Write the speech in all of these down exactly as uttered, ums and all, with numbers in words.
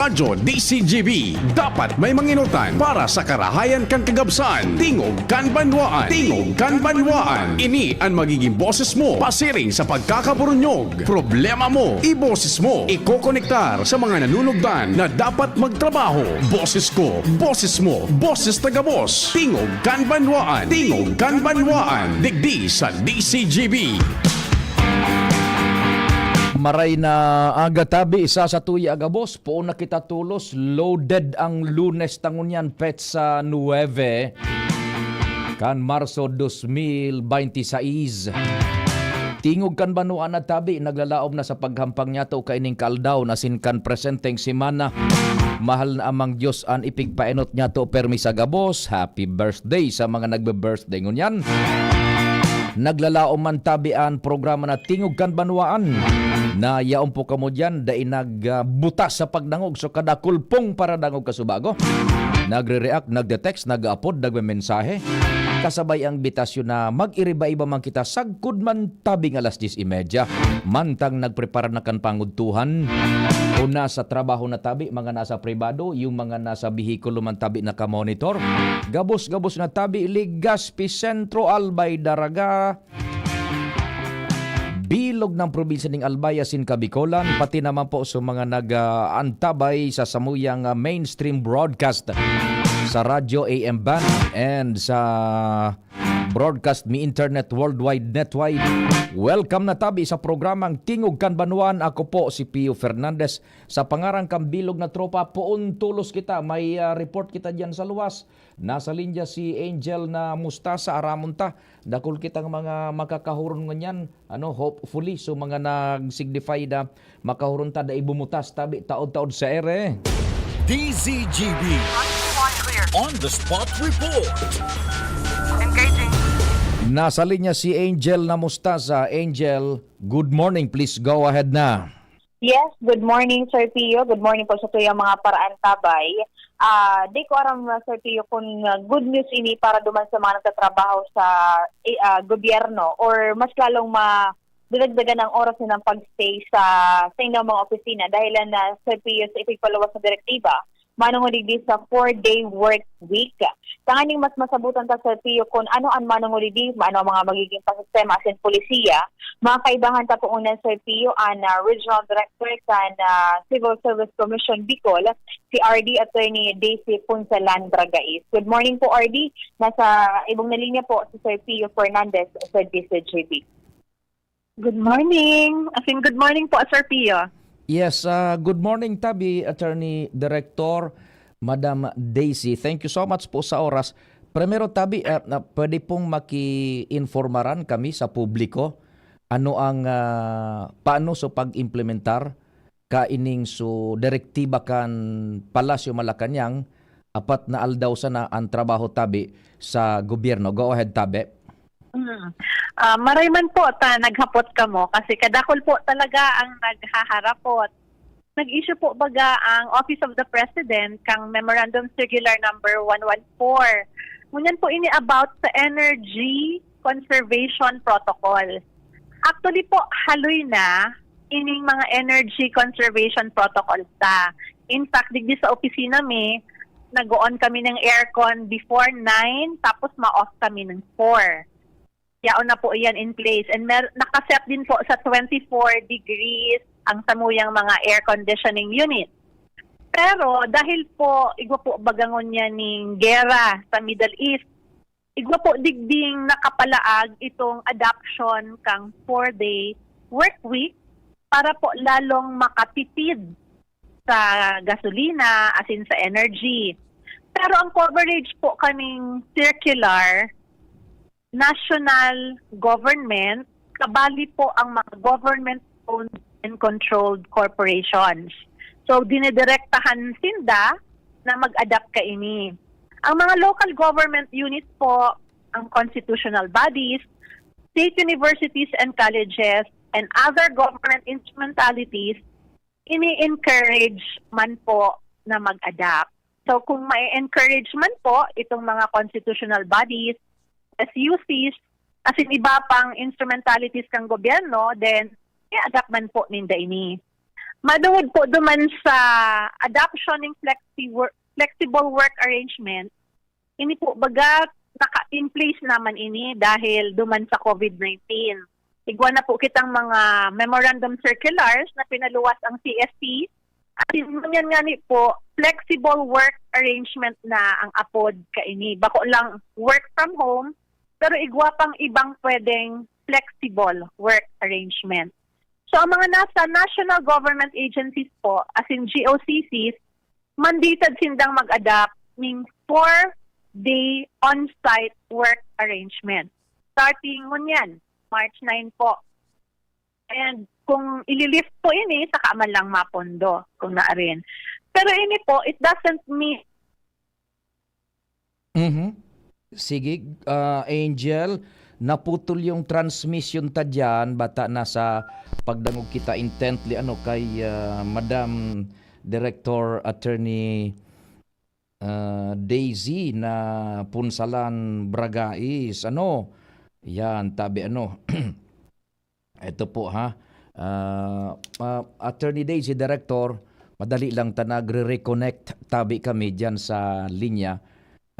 Radyo D C G B, dapat may manginutan para sa karahayan kan kagabsan. Tingog kan Banwaan. Tingog kan Banwaan. Ini an magiging boses mo pasiring sa pagkakaburunyog. Problema mo, iboses mo. Ikokonektar sa mga nanunugdan na dapat magtrabaho. Boses ko, boses mo, boses ta gabos. Tingog kan Banwaan. Tingog kan Banwaan. Digdi sa D C G B. Maray na aga tabi, isa sa tuya gabos, poon na kita tolos, loaded ang Lunes ta ngunyan, petsa nuebe kan Marso dos mil bente seis. Tingog kan Banwaan na tabi, naglalaom na sa paghampang niyato kaining kaaldaw na sin kan presenteng semana. Mahal na Amang Dios an ipigpaenot niyato permi sa gabos. Happy birthday sa mga nagbe-birthday ngunyan. Naglalaom man tabi an programa na Tingog kan Banwaan, na yaon po kamo diyan, dai nagbutas sa pagdangog, so kada kulpong paradangog kasubago. Nagre-react, nagte-text, nag-aapod, nagmemensahe. Kasabay ang bitasyon na mag-iriba-iba man kita sagkod man tabing alas diyes y media. Mantang nagprepara na kan pangudtuhan, o nasa trabaho na tabi, mga nasa pribado, yung mga nasa behikulo man tabi nakamonitor. Gabos-gabos na tabi, Legazpi Centro, Albay, Daraga, bilog ng probinsya ning Albay asin Kabikolan, pati naman po sa mga nag-aantabay sa samuyang, ah, mainstream broadcast sa Radyo A M Band and sa Broadcast Mi Internet Worldwide Netwide. Welcome na tabi sa programang Tingog kan Banwaan. Ako po si Pio Fernandez. Sa pangaran kan bilog na tropa, poon tolos kita. May, ah, report kita diyan sa luwas. Nasa linya si Angel na Mustasa, aramon ta. Dakul kitang mga makakahuron ngunyan. Ano, hopefully, so mga nag-signify na makahuron ta, dai bumutas, tabi, taod-taod sa ere. D Z G B on the spot report. Engaging. Nasa linya si Angel na Mustasa. Angel, good morning. Please go ahead na. Yes, good morning, Sir Pio. Good morning po sa tuyang mga paraantabay. Ah, di ko aram, Sir Pio, kung, ah, good news ini para duman sa mga nagtatrabaho sa, eh, ah, gobyerno or mas lalong ma-, dinagdagan ang oras nilang pag-stay sa, sa inyong mga opisina dahil na, Sir Pio, sa ipigpaluwas na direktiba, manungo digdi sa four-day work week. Tanganing mas masabutan ta, Sir Pio, kung ano ang manungo digdi, ano ang mga magiging pasistema asin polisiya, mga kaibahan ta po unan, Sir Pio, ang, ah, Regional Director kan, ah, Civil Service Commission Bicol, si R D Attorney Daisy Punsalan Bragais. Good morning po, R D. Nasa ibong na linya po si Sir Pio Fernandez sa D C G B. Good morning. As in, good morning po, Sir Pio. Yes, ah, good morning, tabi, Attorney Director, Madam Daisy. Thank you so much po sa oras. Primero, tabi, ah, na, pwede pong maki-informaran kami sa publiko ano ang, ah, paano sa pag-implementar kaining so direktiba kan Palasyo Malacañang, apat na aldaw sana ang trabaho tabi sa gobyerno. Go ahead, tabi. Mm. Ah, maray man po ta naghapot kamo kasi kadakul po talaga ang naghaharapot. Nag-issue po baga ang Office of the President kang Memorandum Circular number one one four. Ngunyan po ini about sa energy conservation protocol. Actually po, haloy na ining mga energy conservation protocols ta. In fact, digdi sa opisina mi, nag-o-on kami ng aircon before nine, tapos ma-off kami ng four. Yaon na po iyan in place. And mer-, nakaset din po sa twenty-four degrees ang samuyang mga air conditioning unit. Pero dahil po, igwa po bagangon niya ning gera sa Middle East, igwa po digding nakapalaag itong adoption kang four-day work week para po lalong makatipid sa gasolina, asin sa energy. Pero ang coverage po kaning circular, national government, kabali po ang mga government-owned and controlled corporations. So, dinidirektahan sinda na mag-adapt kaini. Ang mga local government units po, ang constitutional bodies, state universities and colleges, and other government instrumentalities, ini-encourage man po na mag-adapt. So, kung ma-encourage man po itong mga constitutional bodies, S U Cs, asin iba pang instrumentalities kang gobyerno, then i-adapt man po ninda ini. Madungod po duman sa adoption ng flexi-, flexible work arrangement, ini po baga naka-in place naman ini dahil duman sa COVID nineteen. Igwa na po kitang mga memorandum circulars na pinaluwas ang C S C. At yun yan nga ni po, flexible work arrangement na ang apod kaini. Bako lang work from home, pero igwa pang ibang pwedeng flexible work arrangement. So, ang mga nasa national government agencies po, as in G O C Cs, mandated sindang mag-adapt ning four-day on-site work arrangement. Starting ngunyan, March nine po. And kung ililift po ini, saka man lang mapondo kung naarin. Pero ini po, it doesn't mean Mhm. Sige, ah, Angel, naputol yung transmission ta diyan, bata nasa pagdangog kita intently ano kay ah, Madam Director Attorney ah, Daisy na Punsalan Bragais. Ano? Yan, tabi ano. Ito po ha. Ah, ah, Attorney Daisy, Director, madali lang ta nagre-reconnect tabi kami diyan sa linya.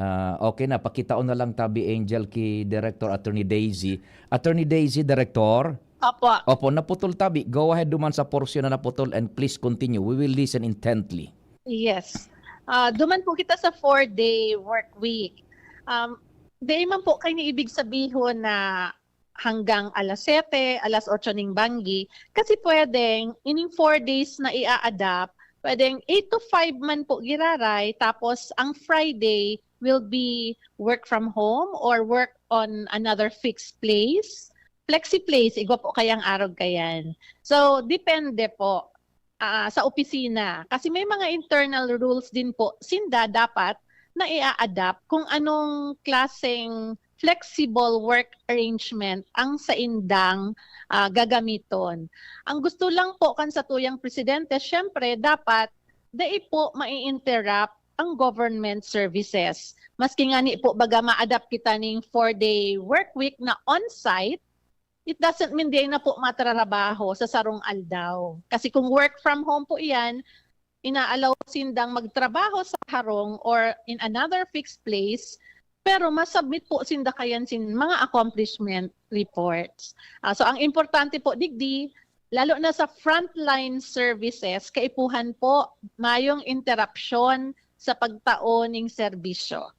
Ah, okay na, pakitaon na lang tabi Angel ki Director Attorney Daisy. Attorney Daisy, Director? Opo. Opo, naputol tabi. Go ahead duman sa porsyon na naputol and please continue. We will listen intently. Yes. Ah, duman po kita sa four-day work week. Um, di man po kayo ibig sabihin na hanggang alas siyete, alas otso ning banggi. Kasi pwedeng, ining four days na i-adapt, pwedeng eight to five man po giraray, tapos ang Friday will be work from home or work on another fixed place. Flexi place, igwa po kayang arog kayan. So, depende po ah, sa opisina. Kasi may mga internal rules din po sinda dapat na i-adapt kung anong klaseng flexible work arrangement ang saindang ah, gagamiton. Ang gusto lang po kan satuyang presidente, syempre dapat dai po mai-interrupt ang government services. Maski ngani po baga ma-adapt kita ning four-day work week na on-site, it doesn't mean di na po matrarabaho sa sarong aldaw. Kasi kung work from home po iyan, ina-allow sindang magtrabaho sa harong or in another fixed place, pero masubmit po sinda kayan sin mga accomplishment reports. Ah, so ang importante po digdi, lalo na sa frontline services, kaipuhan po mayong interruption sa pagtao ning serbisyo.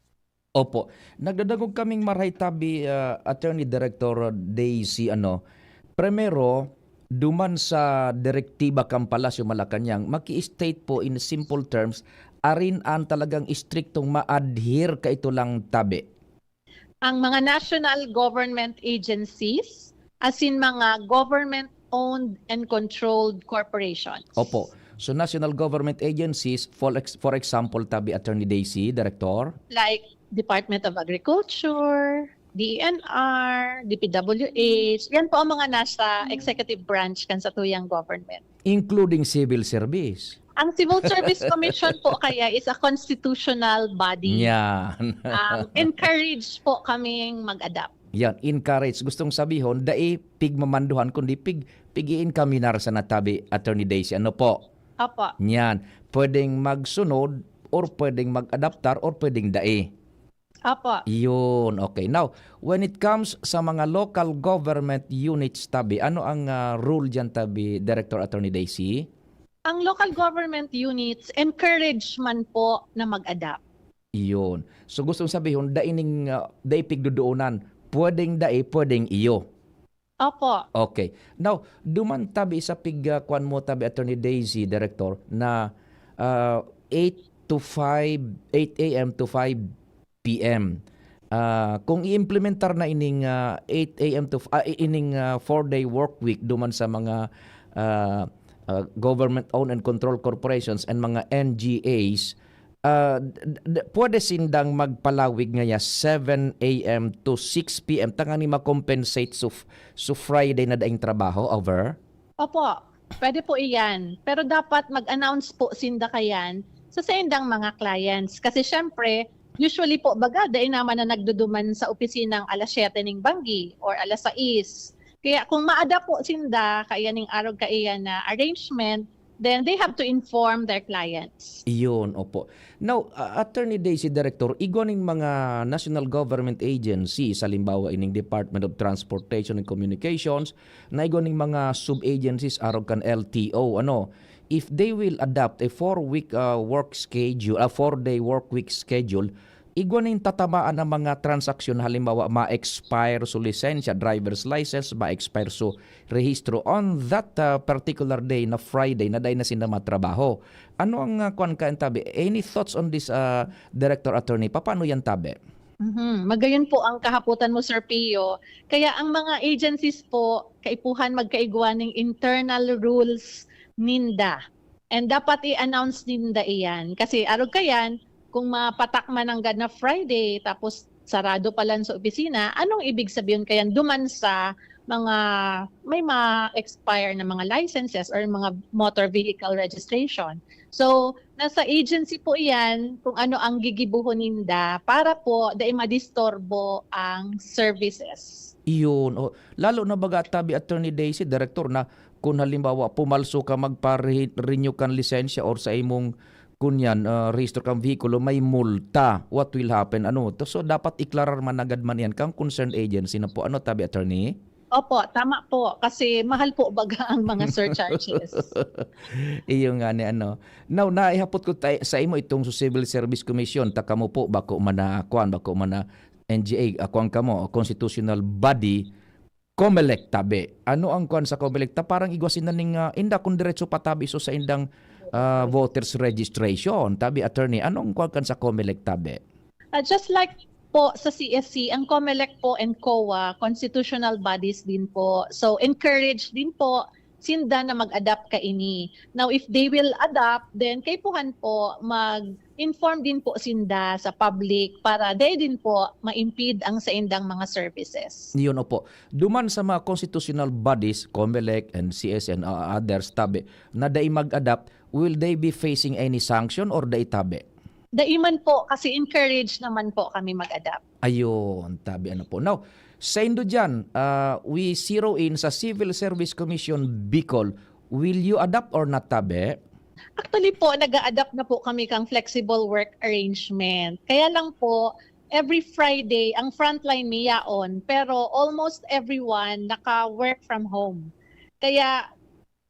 Opo. Nagdadangog kaming marahay tabi, ah, Attorney Director Daisy, ano. Primero, duman sa direktiba kan Palasyo Malacañang, maki-state po in simple terms, arin an talagang istriktong ma-adhere kaito lang tabi. Ang mga national government agencies, as in mga government-owned and controlled corporations. Opo. So national government agencies, for, ex- for example, tabi Attorney Daisy, Director? Like Department of Agriculture, D E N R, D P W H, yan po ang mga nasa executive branch kan satuyang government. Including civil service. Ang Civil Service Commission po kaya is a constitutional body. Yan. Um, encourage po kaming mag-adapt. Yan, encourage. Gustong sabihon, dai pigmamanduhan, kundi pig, pig-i-encaminar sana tabi, Attorney Daisy. Ano po? Opo. Yan. Pwedeng magsunod or pwedeng mag-adaptar or pwedeng dai. Opo. Yun, okay. Now, when it comes sa mga local government units tabi, ano ang ah, rule diyan tabi, Director Attorney Daisy? Ang local government units, encourage man po na mag-adapt. Iyon. So gustong sabihon, dai ning ah, dai pigdodoonan. Pwedeng dai, pwedeng iyo. Opo. Okay. Now, duman tabi sa pig ah, kwan mo tabi, Attorney Daisy, Director, na ah, eight to five, eight A M to five P M. Ah, kung i-implementar na ining ah, eight A M to f- ah, ining ah, four-day work week duman sa mga ah, ah, government-owned and controlled corporations and mga N G As, ah, d- d- pwede sindang magpalawig ngaya seven A M to six P M tangani ma-compensate so, f- so Friday na daing trabaho over? Opo, pwede po iyan. Pero dapat mag-announce po sinda kayan sa saindang mga clients. Kasi syempre, usually po baga, dai naman na nagduduman sa opisinang alas siyete ning banggi or alas sais. Kaya kung maada po sinda, kaya ning arog kaiyan na arrangement, then they have to inform their clients. Iyon, opo. Now, uh, Attorney Daisy, Director, igwa ning mga national government agencies, halimbawa ining Department of Transportation and Communications, na igwa ning mga sub-agencies arog kan L T O, ano, if they will adopt a four-week uh, work schedule, a four-day work week schedule, igwa ning tatamaan ang mga transaksyon, halimbawa, ma-expire so lisensya, driver's license, ma-expire so rehistro on that uh, particular day na Friday na dai na sinda matrabaho. Ano ang uh, kwan ka, tabi? Any thoughts on this, uh, Director Attorney? Paano yan, tabi? Mhm. Magayon po ang kahapotan mo, Sir Pio. Kaya ang mga agencies po, kaipuhan magkaigwa ning internal rules ninda. And dapat i-announce ninda iyan. Kasi arog kayan, kung mapatak man nanggad na Friday, tapos sarado pa lang sa opisina, anong ibig sabihin kayan duman sa mga may ma-expire na mga licenses or mga motor vehicle registration? So, nasa agency po iyan kung ano ang gigibuhon ninda para po dai madisturbo ang services. Iyon. O, lalo na baga, tabi, Attorney Daisy, Director, na kung halimbawa pumalso ka magpa-renew kan lisensya or sa imong kunyan, ah, rehistro kan vehikulo, may multa. What will happen? Ano? To, so, dapat iklarar man agad man yan kang concerned agency na po. Ano, tabi, Attorney? Opo, tama po. Kasi mahal po baga ang mga surcharges. Iyo nga ni ano. Now, naihapot ko tay- sa imo itong sa Civil Service Commission, ta kamo po, bako man na, kwan, bako man na N G A, ah, kwan kamo, constitutional body, COMELEC, tabi. Ano ang kwan sa COMELEC? Ta parang igwa sinda ning, ah, inda kung diretso pa, tabi, so sa indang ah, voters registration, tabi, Attorney. Ano ang kwan kan sa COMELEC, tabi? Ah, just like po sa C S C, ang COMELEC po and COA, constitutional bodies din po. So, encourage din po sinda na mag-adapt kaini. Now, if they will adapt, then kaipuhan po mag-inform din po sinda sa public para dai din po ma-impede ang saindang mga services. Yun, opo. Duman sa mga constitutional bodies, COMELEC and C S and, uh, others, tabi, na dai mag-adapt, will they be facing any sanction or dai, tabi? Dai man po, kasi encourage naman po kami mag-adapt. Ayun, tabi, ano po. Now, saindo diyan, ah, we zero in sa Civil Service Commission Bicol. Will you adapt or not, tabi? Actually po, nag-a-adapt na po kami kang flexible work arrangement. Kaya lang po, every Friday, ang frontline mi yaon, pero almost everyone naka-work from home. Kaya,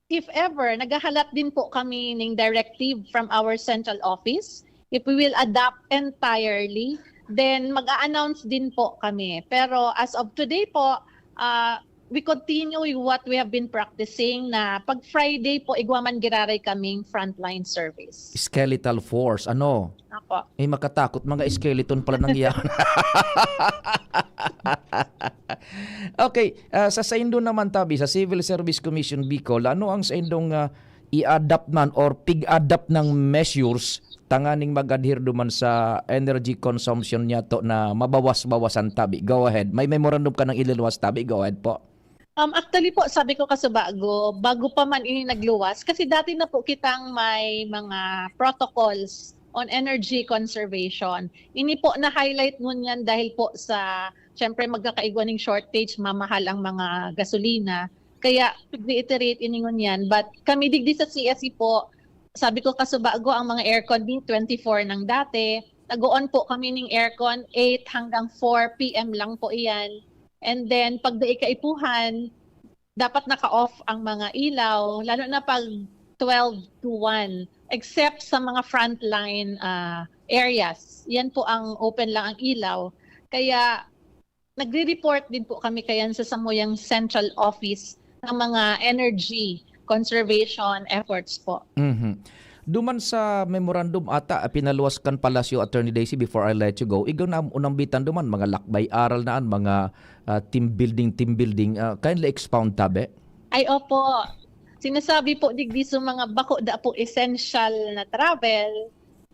if ever, naghahalat din po kami ning directive from our central office. If we will adapt entirely, then mag-a-announce din po kami. Pero as of today po, ah, we continue with what we have been practicing na pag Friday po, igwa man giraray kaming frontline service. Skeletal force, ano? Apo. Eh, makatakot, mga skeleton pala nang yan. Okay, ah, sa saindo naman, tabi, sa Civil Service Commission Bicol, ano ang saindong, ah, i-adapt man or pig-adapt ng measures tanganing mag-adhere duman sa energy consumption niya to na mabawas-bawasan, tabi? Go ahead. May memorandum ka nang ililuwas, tabi? Go ahead po. Um, actually po, sabi ko kasubago, bago pa man ini nagluwas, kasi dati na po kitang may mga protocols on energy conservation. Ini po na-highlight ngunyan dahil po sa, syempre, magkakaigwa ning shortage, mamahal ang mga gasolina. Kaya, reiterate ini ngunyan. But kami digdi sa C S E po, sabi ko kasubago, ang mga aircon din, twenty-four nang dati. Nag-on po kami ning aircon, eight hanggang four P M lang po iyan. And then, pag dai kaipuhan, dapat naka-off ang mga ilaw, lalo na pag twelve to one, except sa mga frontline, ah, areas. Yan po ang open lang ang ilaw. Kaya, nagre-report din po kami kayan sa samuyang central office ng mga energy conservation efforts po. Mhm. Duman sa memorandum ata, ah, pinaluwas kan Palasyo, Attorney Daisy, before I let you go, igwa na unang bitan duman, mga lakbay aral na an, mga, ah, team building, team building. Ah, kindly expound, tabi. Ay, opo. Sinasabi po digdi sa mga bako da po essential na travel,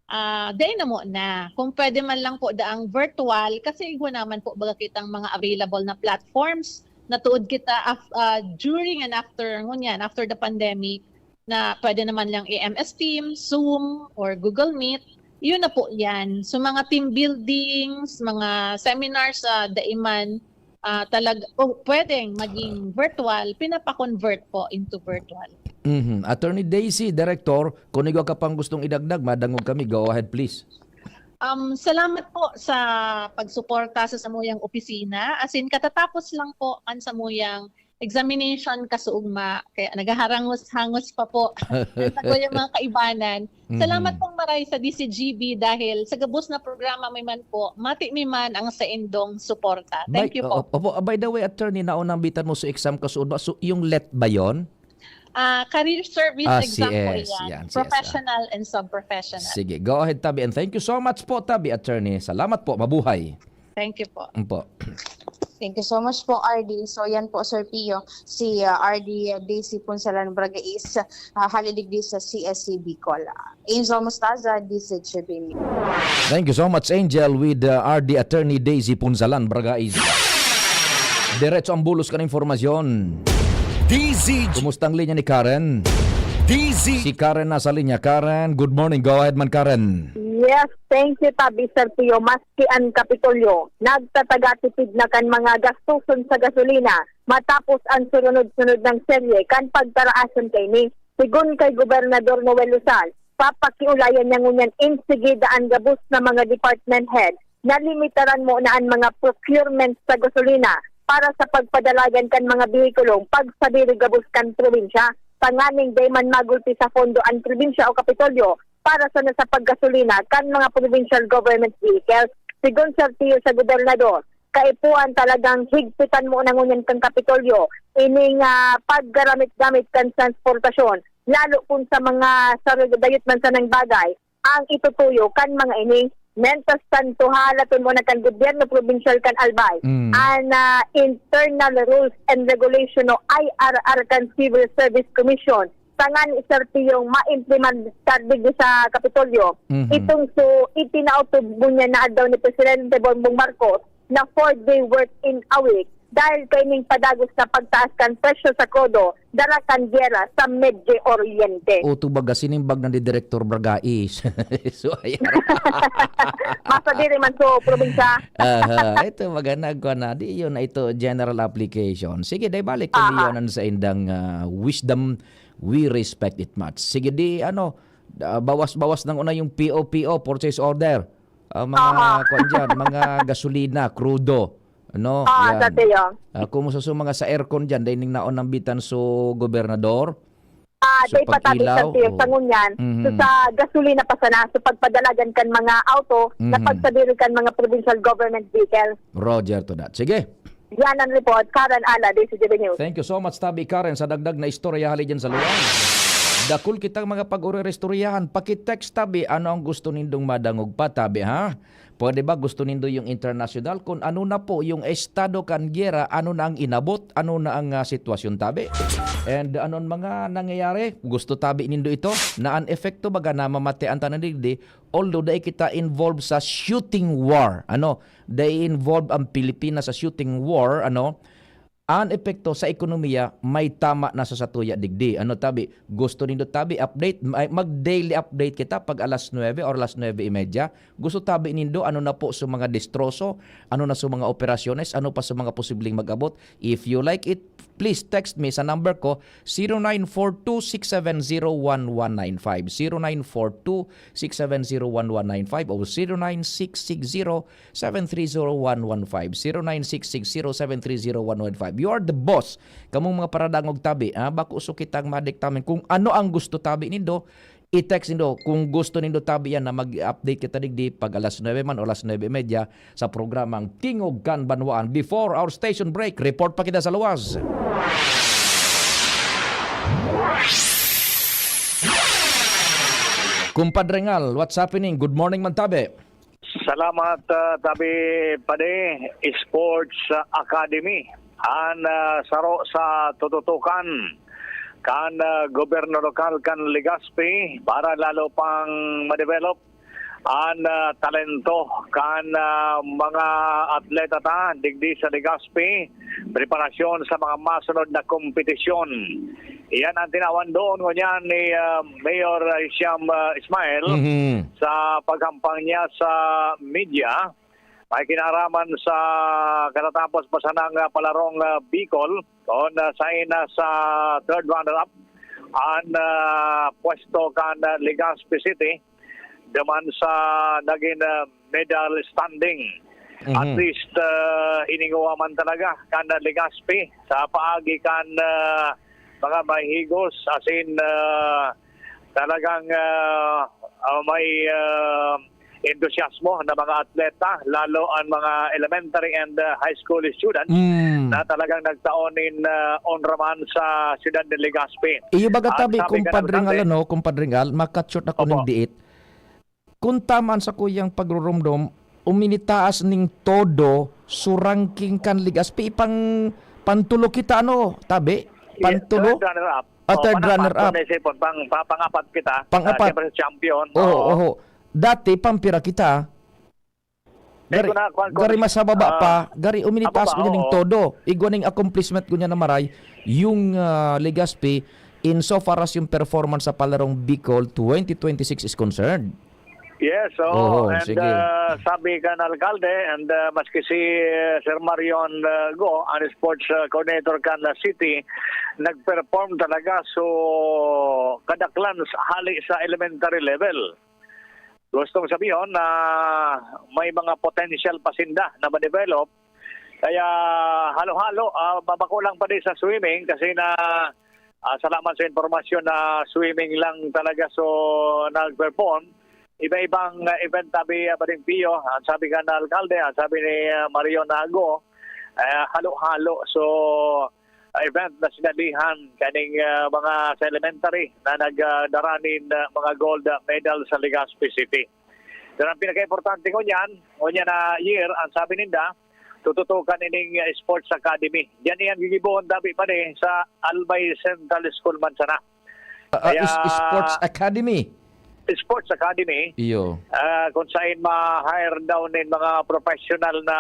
ah, dai na mo na. Kung pwede man lang po daang virtual, kasi igwa naman po baga kitang mga available na platforms na tuod kita af-, ah, during and after, ngunyan, after the pandemic, na pwede naman lang i-M S Teams, Zoom, or Google Meet. Yun na po yan. So, mga team buildings, mga seminars sa daiman, ah, talag-, o pwedeng maging virtual, pinapa-convert po into virtual. Mhm. Attorney Daisy, Director, kung igwa ka pang gustong idagdag, madangog kami. Go ahead, please. Um, salamat po sa pagsuporta sa samuyang opisina. As in, katatapos lang po ang samuyang examination kasuugma. Kaya naghaharangos-hangos pa po ang samuyang mga kaibanan. Salamat Mhm. pong maray sa D C G B dahil sa gabos na programa mi man po, mati mi man ang saindong suporta. Thank By, you po. o- opo, ah, by the way, attorney, naunambitan mo sa exam kasuod ba? So, yung let ba yon? Ah, career service Ah, exam po C S, yan. yan, C S, ah. Professional and sub-professional. Sige, go ahead, Tabi. And thank you so much po, Tabi, attorney. Salamat po. Mabuhay. Thank you po. Opo. Thank you so much po, R D. So yan po, Sir Pio, si uh, R D Daisy Punsalan Bragais, uh, hali digdi sa C S C Bicol. Uh, Angel Mostaza, D C G B News. Thank you so much, Angel, with uh, R D Attorney Daisy Punsalan Bragais. Diretso ang bulos kan impormasyon. D Z G. Kumusta ang linya ni Karen? D Z G. Si Karen nasa linya. Karen, good morning. Go ahead man, Karen. Yes, thank you, Tabi Sir Pio. Maski ang Kapitolyo, nagtatagatipid na kan mga gastuson sa gasolina matapos ang sunod-sunod ng serye kan pagtaraasan kaini. Sigon kay Gobernador Noel Luzon, papakiulayan niya ngunyan insigida an gabos na mga department head na limitaran mo na an mga procurement sa gasolina para sa pagpadalagan kan mga behikulong pagsadiri gabos kan probinsya, tanganing dai man magulpi sa pondo an probinsya o Kapitolyo para sana sa paggasolina kan mga provincial government vehicles. Sigon Sir Pio sa gobernador, kaipuhan talagang higpitan mo na ngunyan kan Kapitolyo ining ah, paggaramit-gamit kan transportasyon, lalo kung sa mga sa dayot man sanang bagay ang itutuyo kan mga ini. Mientras tanto, halaton mo na kan gobyerno probinsyal kan Albay Mm. an ah, Internal Rules and Regulation o I R R kan Civil Service Commission tangan ni Sir Pio ma-implementar digdi sa Kapitolyo. Mhm. Itong so itinaotob ngunyan na aldaw ni Presidente Bongbong Marcos na four-day work in a week dahil kaining padagos na pagtaas kan presyo sa krudo dara kan giyera sa Medio Oriente. O, tubaga, sinimbag na ni Director Bragais. So, ayan. Masadiri man so probinsya. Aha, ito magana ko na. Di yun na ito general application. Sige, dai balik kami Aha. yun ang sa indang ah, wisdom. We respect it much. Sige, di ano, ah, bawas-bawas ng una yung P O P O, purchase order. Ah, mga Aha. kwan dyan, mga gasolina, crudo. Ano? Ah, Yan. sa tiyo. Ah, kumusta sa mga sa aircon dyan, dahil ning naon nambitan so gobernador. Ah, So, day patabi pag-ilaw, sa tiyo oo. sa ngunyan. Mhm. So, sa gasolina pa sana, so pagpadalagan kan mga auto na Mhm. pagsadiri kan mga provincial government vehicle. Roger to that. Sige. Yan ang report. Karen Ala, D C G B News. Thank you so much, Tabi Karen, sa dagdag na istorya hali dyan sa lugar. Dakul kitang mga pag-uri istoryahan. Paki-text, Tabi, ano ang gusto nindong madangog pa, Tabi, ha? Pwede ba gusto nindo yung international? Kung ano na po yung estado kan giyera, ano na ang inabot, ano na ang ah, sitwasyon, Tabi? And ano ang mga nangyayari? Gusto, Tabi, nindo ito? Na ang epekto baga na mamatian ta na digdi, although dai kita involved sa shooting war. Ano? Dai involved ang Pilipinas sa shooting war, ano? An epekto sa ekonomiya may tama na sa satuya digdi. Ano, Tabi? Gusto nindo, Tabi, update? May- mag-daily update kita pag alas nuebe or alas nuebe y media. Gusto, Tabi, nindo ano na po sa mga destroso, ano na sa mga operasyones, ano pa sa mga posibleng mag-abot? If you like it, please text me sa number ko, zero nine four two six seven zero one one nine five, zero nine four two six seven zero one one nine five o zero nine six six zero seven three zero one one five, zero nine six six zero seven three zero one one five. You are the boss. Kamong mga paradangog, Tabi, ha? Bako so kitang madiktamen kung ano ang gusto, Tabi, nindo. I-text nindo kung gusto nindo, Tabi, yan na mag-update kita digdi pag alas nuebe man o alas nuebe y media sa programang Tingog kan Banwaan. Before our station break, report pa kita sa luwas. Kumpadre Ngal, what's happening? Good morning man, Tabi. Salamat, ah, Tabi Pade. Sports ah, Academy an ah, saro sa tututukan kan ah, gobyerno lokal kan Legazpi para lalo pang ma-develop an ah, talento kan ah, mga atleta ta digdi sa Legazpi, preparasyon sa mga masunod na kompetisyon. Iyan ang tinawan doon ngunyan ni ah, Mayor ah, Hisham ah, Ismail Mhm. sa paghampang niya sa media. May kinaraman sa katatapos pa sanang ah, palarong ah, Bicol, kung ah, sain na sa third runner-up an, ah, pwesto kan, ah, Legazpi City duman sa nagin, ah, medal standing. At Mhm. least, ah, ininguwa man talaga kan, ah, Legazpi sa paagi kan, ah, mga mahigos, as in, ah, talagang, ah, ah, may, ah, entusiasmo na mga atleta, lalo ang mga elementary and, ah, high school students Mm. na talagang nagtao nin, ah, onra man sa siyudad ng Legazpi. Iyo baga At tabi, sabi ka ng Kumpadre Ngal, sabi, ano, Kumpadre Ngal, makat-short ako Opo. ning diit. Kun tama an sakuyang pagrurumdom, uminitaas ning todo so ranking kan Legazpi. Pang, pantulo kita, ano, tabi? Yes, Pantulo? third runner-up. Ah, Oh, third pangapat, runner-up. kung naisipon, pang, pa-, pangapat kita. Pang-apat. Ah, siyempre sa champion. Oo, Oo. oho. Dati, pampira kita. Kaya Gari, ko na, kuwan ko gari na, mas mababa ah, pa, gari uminitaas mababa, ko niya ning oo. todo. Igwa ning accomplishment ko niya na maray, yung, ah, Legazpi, insofar as yung performance sa Palarong Bicol twenty twenty-six is concerned. Yes, oo. Oo, And, sige. ah, sabi ka na, alkalde, and, ah, maski si, ah, Sir Marion, ah, Go, ang sports, ah, coordinator kan, ah, city, nag-perform talaga. So, kadaklan sa, hali sa elementary level. Gustong sabihon na may mga potential pa sinda na ma-develop. Kaya halo-halo, ah, ma-, makulang pa din sa swimming kasi na, ah, salamat sa impormasyon na swimming lang talaga so nag-perform. Iba-ibang, ah, event tabi, ah, Bading Pio, ang sabi nga na alkalde, ang sabi ni, ah, Mario Nago, eh, halo-halo. So, ah, event na sinalihan kaning, ah, mga sa elementary na nagdara nin, ah, mga gold, ah, medal sa Legazpi City. Pero ang pinakaimportante ngunyan, ngunyan na year, ang sabi ninda, tututukan ining, ah, Sports Academy. Diyan iyang gigibohon dabi pa ni sa Albay Central School man sana. Ah, ah, Kaya is-, Sports Academy? Sports Academy, Iyo. ah, kung saan ma-hire daw nin mga professional na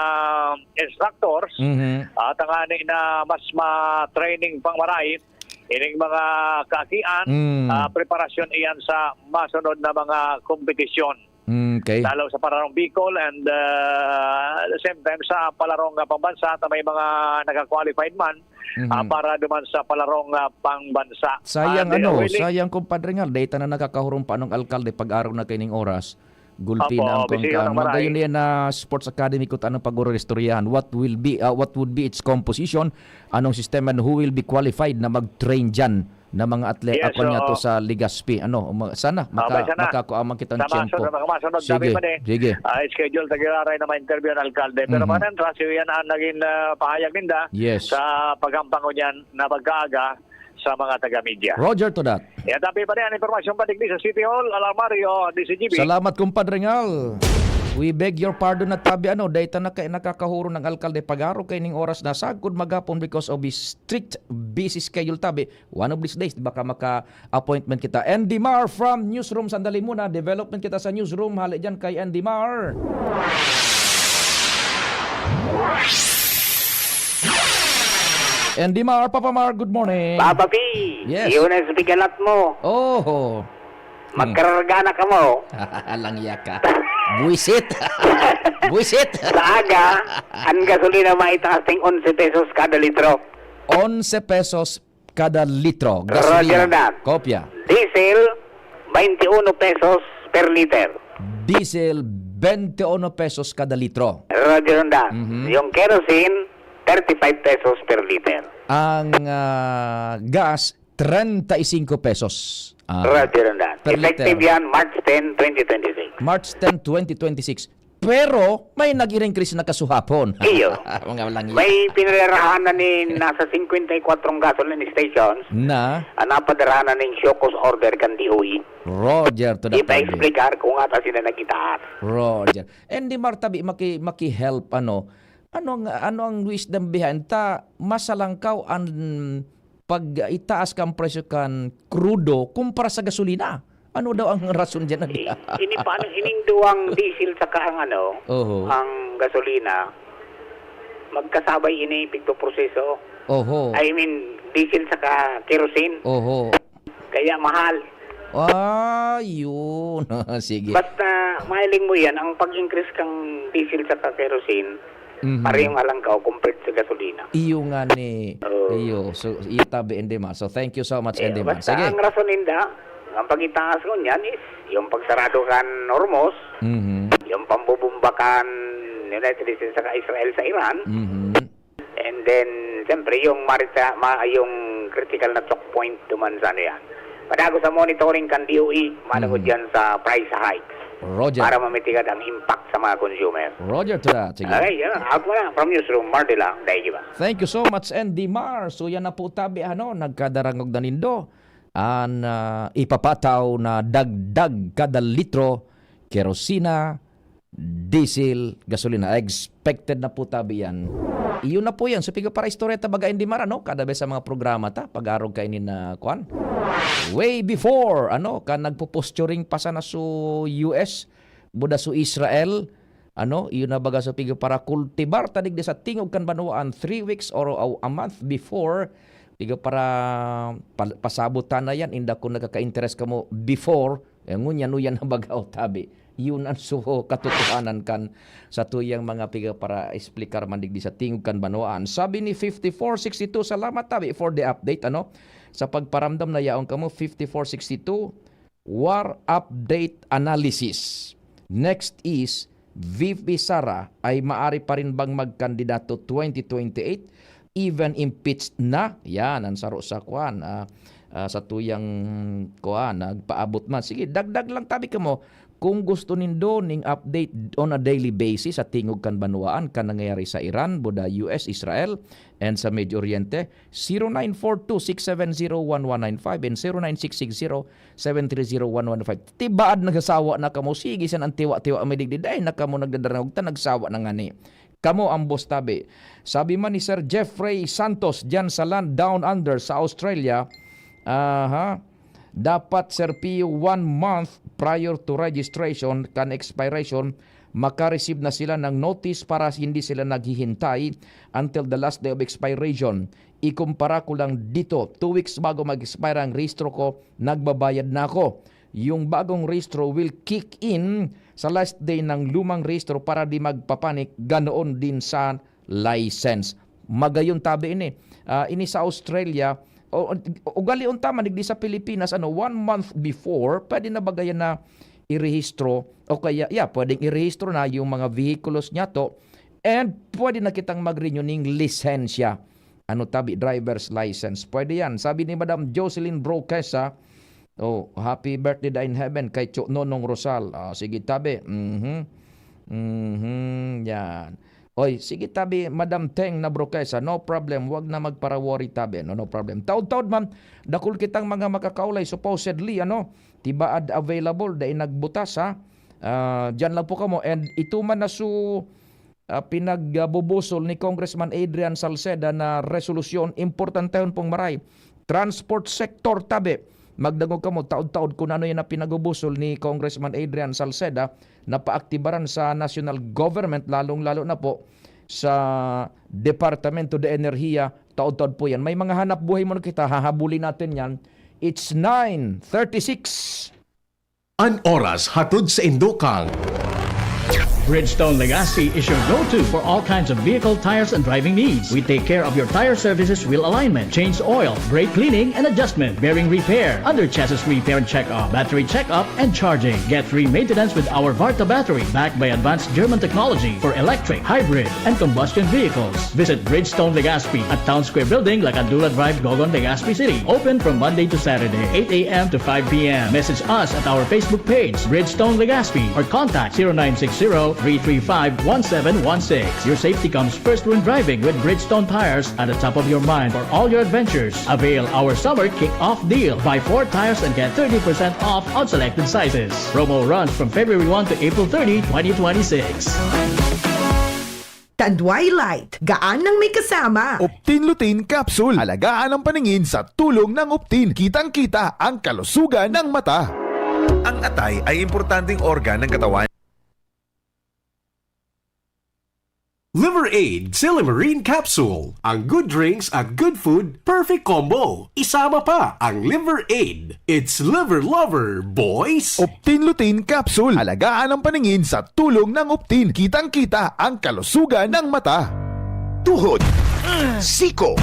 instructors, Mhm. ah, tangani na mas ma-training pang maray ining mga kaakian, Mm. ah, preparasyon iyan sa masunod na mga kompetisyon. Mm, okay. Lalo sa Palarong Bicol and, ah, at the same time sa Palarong, ah, Pambansa na may mga naka-qualified man, Mhm. ah, para duman sa Palarong, ah, Pambansa. Sayang, And, ano, ah, Willie, sayang, Kumpadre Ngal, dai ta na nakakahurong pa anong alkalde pag-araw na kaining oras. Gulpi Opo, na ang bisiyo kangkang. ng maray. Magayon na yan na sports academy kung anong pag-uristoryahan. What will be, ah, what would be its composition? Anong sistema and who will be qualified na mag-train dyan na mga atleta? Yes, Ako niya to oo. sa Legazpi. Ano, ma-, sana, Ah, maka-, may sana. makakuha man kitang Tama, tiyempo. sunod, makasunod, Sige, sabi pa ni, sige. ah, schedule, tagiraray na ma-interview ang alkalde. Pero Mhm. man, Rasyo, yan ang naging, ah, pahayag ninda Yes. sa paghampang ko niyan na pagkaaga sa mga taga-media. Roger to that. Yan, tapi pa rin ang impormasyon padigdi sa City Hall, Alarmario, D C G B. Salamat, Kumpadre Ngal. We beg your pardon na tabi, ano, dai ta na kay nakakahuro ng alkalde pag-araw kaining oras na sagkod maghapon because of his strict busy schedule tabi. One of these days, baka maka-appointment kita. Andy Mar from Newsroom, sandali muna, development kita sa Newsroom, hali dyan kay Andy Mar. Andy Mar, Papa Mar, good morning. Papa P, Yes. yun ang bigalat mo. Oho. Hmm. Magkararga na kamo. Langya ka. Buwisit. Buwisit. Sa aga, ang gasolina maitaas ng onse pesos kada litro. Onse pesos kada litro. Roger Gasolina. that. Kopya. Diesel, twenty-one pesos per liter. Diesel, twenty-one pesos kada litro. Roger that. Mhm. Yung kerosene, thirty-five pesos per liter. Ang, ah, gas, treinta y cinco pesos. Ah, Roger that. per Effective liter. yan, March ten, twenty twenty-six. March ten, twenty twenty-six. Pero may nag-increase na kasuhapon. Iyo. Mga langya. May pinirerahan na ni nasa cincuenta y cuatro gasoline stations Na? ang napadarahan na ning show cause order kan D O E. Roger to that, Ipa-explicar kung ata sila nag-itaas. Roger. And di martabi maki-, maki-help, ano? Ano ang, ano ang wisdom behind ta? Masalangkaw ang pag-itaas kan presyo kan krudo kumpara sa gasolina. Ano daw ang rason diyan, Andy? Eh, ini paano, ining duwang diesel saka ang ano, Oho. ang gasolina, magkasabay ini pigpoproseso. Oho. I mean, diesel saka kerosene. Oho. Kaya mahal. Ah, yun. Sige. Basta, mahiling mo yan, ang pag-increase kang diesel saka kerosene, Mhm. Parehong halangkaw compared sa gasolina. Iyo nga ni, Oo. iyo. So, iyo tabi, Indimar. So, thank you so much, Eh, Indimar. Basta Sige. ang rason ninda, ang pagitaas ko niyan is yung pagsarado kan Hormuz, Mhm. yung pambubumba kan United States saka Israel sa Iran, Mhm. and then, siyempre, yung marita-, ma-, yung critical na choke point duman sa ano yan. Padagos sa monitoring kan D O E, manungod Mhm. yan sa price hikes Roger. para mamitigad ang impact sa mga consumer. Roger to that. Sige. Ay, yan. Ako na, from newsroom, Mar de la, daig iba. Thank you so much, Indimar. So, yan na po tabi, ano, nagkadarangog na nindo. An, ah, ipapataw na dagdag kada litro, kerosina, diesel, gasolina. Expected na po tabi yan. Iyon na po yan. So, piga para istorya ta baga, Indimar, ano? Kada bes sa mga programa ta, pag-arog kaini na, kwan? Way before, ano, ka nagpo-posturing pa sana su U S, buda su Israel, ano, iyo na baga sa piga para kultibar ta digdi sa tingog kan banwaan three weeks or a, a month before, piga para pa-, pasabot ta na yan, inda kung nagkaka-interes kamo before, eh, ngunyan, uyan na baga o tabi. Yun ang suho katotohanan kan sa tuyang mga piga para explicar man digdi sa tingog kan banwaan. Sabi ni fifty-four sixty-two, salamat tabi for the update, ano? Sa pagparamdam na yaon kamo, fifty-four sixty-two, war update analysis. Next is, V P Sara ay maari pa rin bang magkandidato twenty twenty-eight? Even impeached na? Yan, ang saro sa kuan, ah, ah, sa tuyang kuan, nagpaabot man. Sige, dagdag lang tabi kamo. Kung gusto nindo ning update on a daily basis sa tingog kan banwaan, kan nangyayari sa Iran, buda U S, Israel, and sa Medio Oriente, zero nine four two six seven zero one one nine five and zero nine six six zero seven three zero one one five. Tibaad nagsasawa na kamo. Sige, san ang tiwa-tiwa may digdi. Dai na kamo nagdadarangog ta, nagsawa na ngani. Kamo ang boss tabi. Sabi man ni Sir Jeffrey Santos, diyan sa Land Down Under sa Australia, aha, dapat, Sir Pio, one month prior to registration kan expiration, maka-receive na sila ng notice para hindi sila naghihintay until the last day of expiration. Ikumpara ko lang dito, two weeks bago mag-expire ang rehistro ko, nagbabayad na ako. Yung bagong rehistro will kick in sa last day ng lumang rehistro para di magpapanik, ganoon din sa license. Magayon tabi ini. Ah, ini sa Australia, o, ugalion ta man, digdi sa Pilipinas, ano, one month before, pwede na ba gaya na irehistro? O kaya, yeah, pwedeng irehistro na yung mga vehikulos niya to, and pwede na kitang mag-renew ning lisensya. Ano tabi, driver's license. Pwede yan. Sabi ni Madam Jocelyn Broquesa, oh, happy birthday da in heaven kay Cho Nonong Rosal. Ah, sige tabi. Mhm. Mhm, yan. Oy, sige tabi, Madam Teng na Broquesa, no problem, wag na magpara-worry tabi, no, no problem. Taod-taod man, dakul kitang mga makakaulay, supposedly, ano, tibaad available, dai nagbutas, ha? Ah, diyan lang po kamo. And ito man na su, ah, pinagbubusol ni Congressman Adrian Salceda na resolusyon, importantehon pong maray. Transport sector tabi. Magdangog kamo, taod-taod kung ano yan na pinagbubusol ni Congressman Adrian Salceda na paaktibaran sa national government, lalong-lalo na po sa Departamento de Enerhiya, taod-taod po yan. May mga hanap buhay muna kita, hahabulin natin yan. It's nine thirty-six. An oras hatod sa indo kang Bridgestone Legazpi is your go-to for all kinds of vehicle tires and driving needs. We take care of your tire services, wheel alignment, change oil, brake cleaning and adjustment, bearing repair, under chassis repair and checkup, battery checkup and charging. Get free maintenance with our Varta battery, backed by advanced German technology for electric, hybrid, and combustion vehicles. Visit Bridgestone Legazpi at Town Square Building, Lacandula Drive, Gogon, Legazpi City. Open from Monday to Saturday, eight a m to five p m. Message us at our Facebook page, Bridgestone Legazpi, or contact zero nine six zero, three three five, one seven one six. Your safety comes first when driving with Bridgestone tires at the top of your mind for all your adventures. Avail our summer kick-off deal. Buy four tires and get thirty percent off on selected sizes. Promo runs from February one to April thirty, twenty twenty-six. Tandway Light, gaan nang may kasama. Optin Lutein Capsule. Alagaan ang paningin sa tulong ng Optin. Kitang-kita ang kalusugan ng mata. Ang atay ay importanteng organ ng katawan. Liver Aid Silimarin Capsule. Ang good drinks at good food, perfect combo. Isama pa ang Liver Aid. It's Liver Lover, boys! Optin Lutein Capsule. Alagaan ang paningin sa tulong ng Optin. Kitang-kita ang kalusugan ng mata. Tuhod, siko,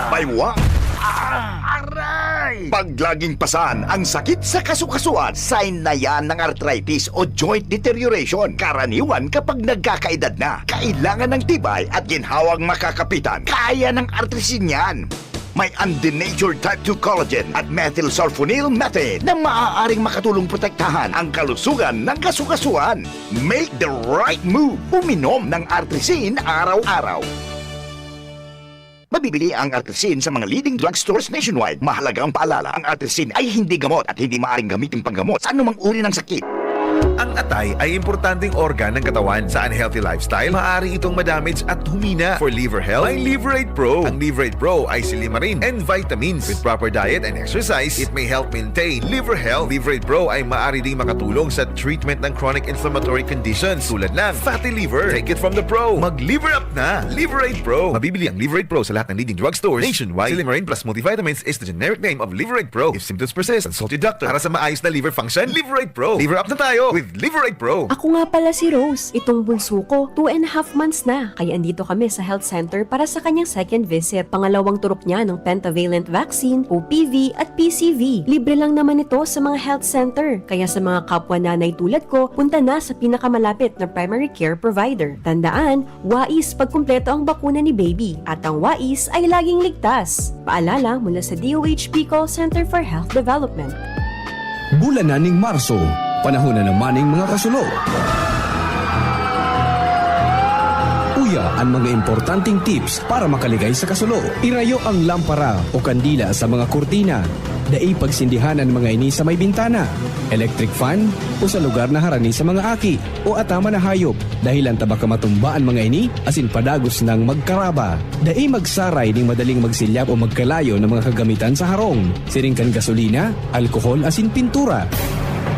baywa, aray! Pag laging pasan ang sakit sa kasukasuan, sign na yan ng arthritis o joint deterioration. Karaniwan kapag nagkakaedad na, kailangan ng tibay at ginhawang makakapitan. Kaya ng artrisin yan. May undenatured type two collagen at methylsulfonyl methane na maaaring makatulong protektahan ang kalusugan ng kasukasuan. Make the right move. Uminom ng Artrisin araw-araw. Mabibili ang Artrisin sa mga leading drugstores nationwide. Mahalagang paalala, ang Artrisin ay hindi gamot at hindi maaaring gamitin panggamot sa anumang uri ng sakit. Ang atay ay importanteng organ ng katawan. Sa unhealthy lifestyle, maaari itong madamage at humina. For liver health, may Liver Aid Pro. Ang Liver Aid Pro ay silimarin and vitamins. With proper diet and exercise, it may help maintain liver health. Liver Aid Pro ay maaari ding makatulong sa treatment ng chronic inflammatory conditions tulad ng fatty liver. Take it from the pro. Mag-liver up na! Liver Aid Pro. Mabibili ang Liver Aid Pro sa lahat ng leading drugstores nationwide. Silimarin plus multivitamins is the generic name of Liver Aid Pro. If symptoms persist, consult your doctor. Para sa maayos na liver function, Liver Aid Pro. Liver up na tayo with Liver Aid Pro. Ako nga pala si Rose. Itong bunso ko, two and a half months na. Kaya andito kami sa health center para sa kanyang second visit. Pangalawang turok niya ng pentavalent vaccine, O P V at P C V. Libre lang naman ito sa mga health center. Kaya sa mga kapwa nanay tulad ko, punta na sa pinakamalapit na primary care provider. Tandaan, wais pagkumpleto ang bakuna ni baby. At ang wais ay laging ligtas. Paalala mula sa D O H P Call Center for Health Development. Bulan na ning Marso, panahon na naman ning mga kasulo. Uya an mga importanteng tips para makaligay sa kasulo. Irayo ang lampara o kandila sa mga kurtina. Dai pagsindihan an mga ini sa may bintana, electric fan, o sa lugar na harani sa mga aki o ataman na hayop, dahelan ta baka matumba an mga ini asin padagos nang magkaraba. Dai magsaray nin madaling magsilyap o magkalayo na mga kagamitan sa harong, siring kan gasolina, alkohol asin pintura.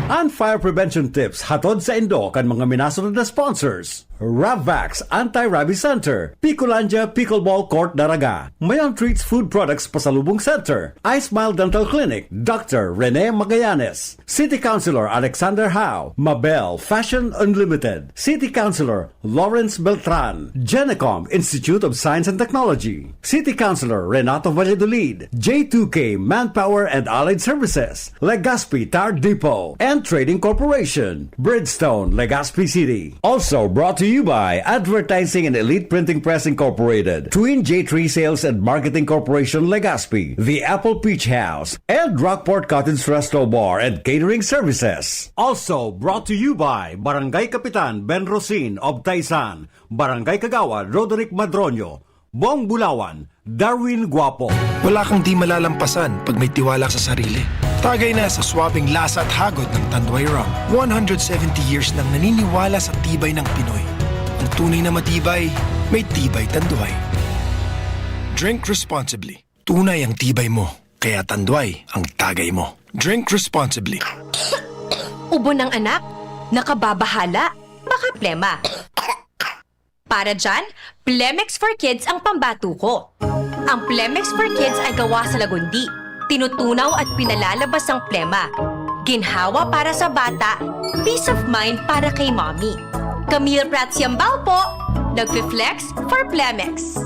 An fire prevention tips hatod saindo kan mga minasunod na sponsors: Rabvax Anti-Rabies Center, Picolandia Pickleball Court Daraga, Mayon Treats Food Products Pasalubong Center, iSmile Dental Clinic, Doctor Rene Magallanes, City Councilor Alexander Hao, Mabel Fashion Unlimited, City Councilor Lawrence Beltran, Genecom Institute of Science and Technology, City Councilor Renato Valladolid, J two K Manpower and Allied Services, Legazpi Tire Depot and Trading Corporation, Bridgestone, Legazpi City. Also brought to you by Advertising and Elite Printing Press Incorporated, Twin J three Sales and Marketing Corporation, Legazpi, The Apple Peach House, and Rockport Cottage Resto Bar and Catering Services. Also brought to you by Barangay Kapitan Ben Rosin of Taisan, Barangay Kagawad Roderick Madroño, Bong Bulawan, Darwin Guapo. Wala kang di malalampasan pag may tiwala sa sarili. Tagay na sa swabing lasa at hagod ng Tanduay Rum. One hundred seventy years nang naniniwala sa tibay ng Pinoy. Ang tunay na matibay, may Tibay Tanduay. Drink responsibly. Tunay ang tibay mo, kaya Tanduay ang tagay mo. Drink responsibly. Ubo ng anak? Nakababahala? Baka plema. Para dyan, Plemex for Kids ang pambato ko. Ang Plemex for Kids ay gawa sa lagundi. Tinutunaw at pinalalabas ang plema. Ginhawa para sa bata, peace of mind para kay mommy. Camille Prats Yambao po, nagfi-flex for Plemex.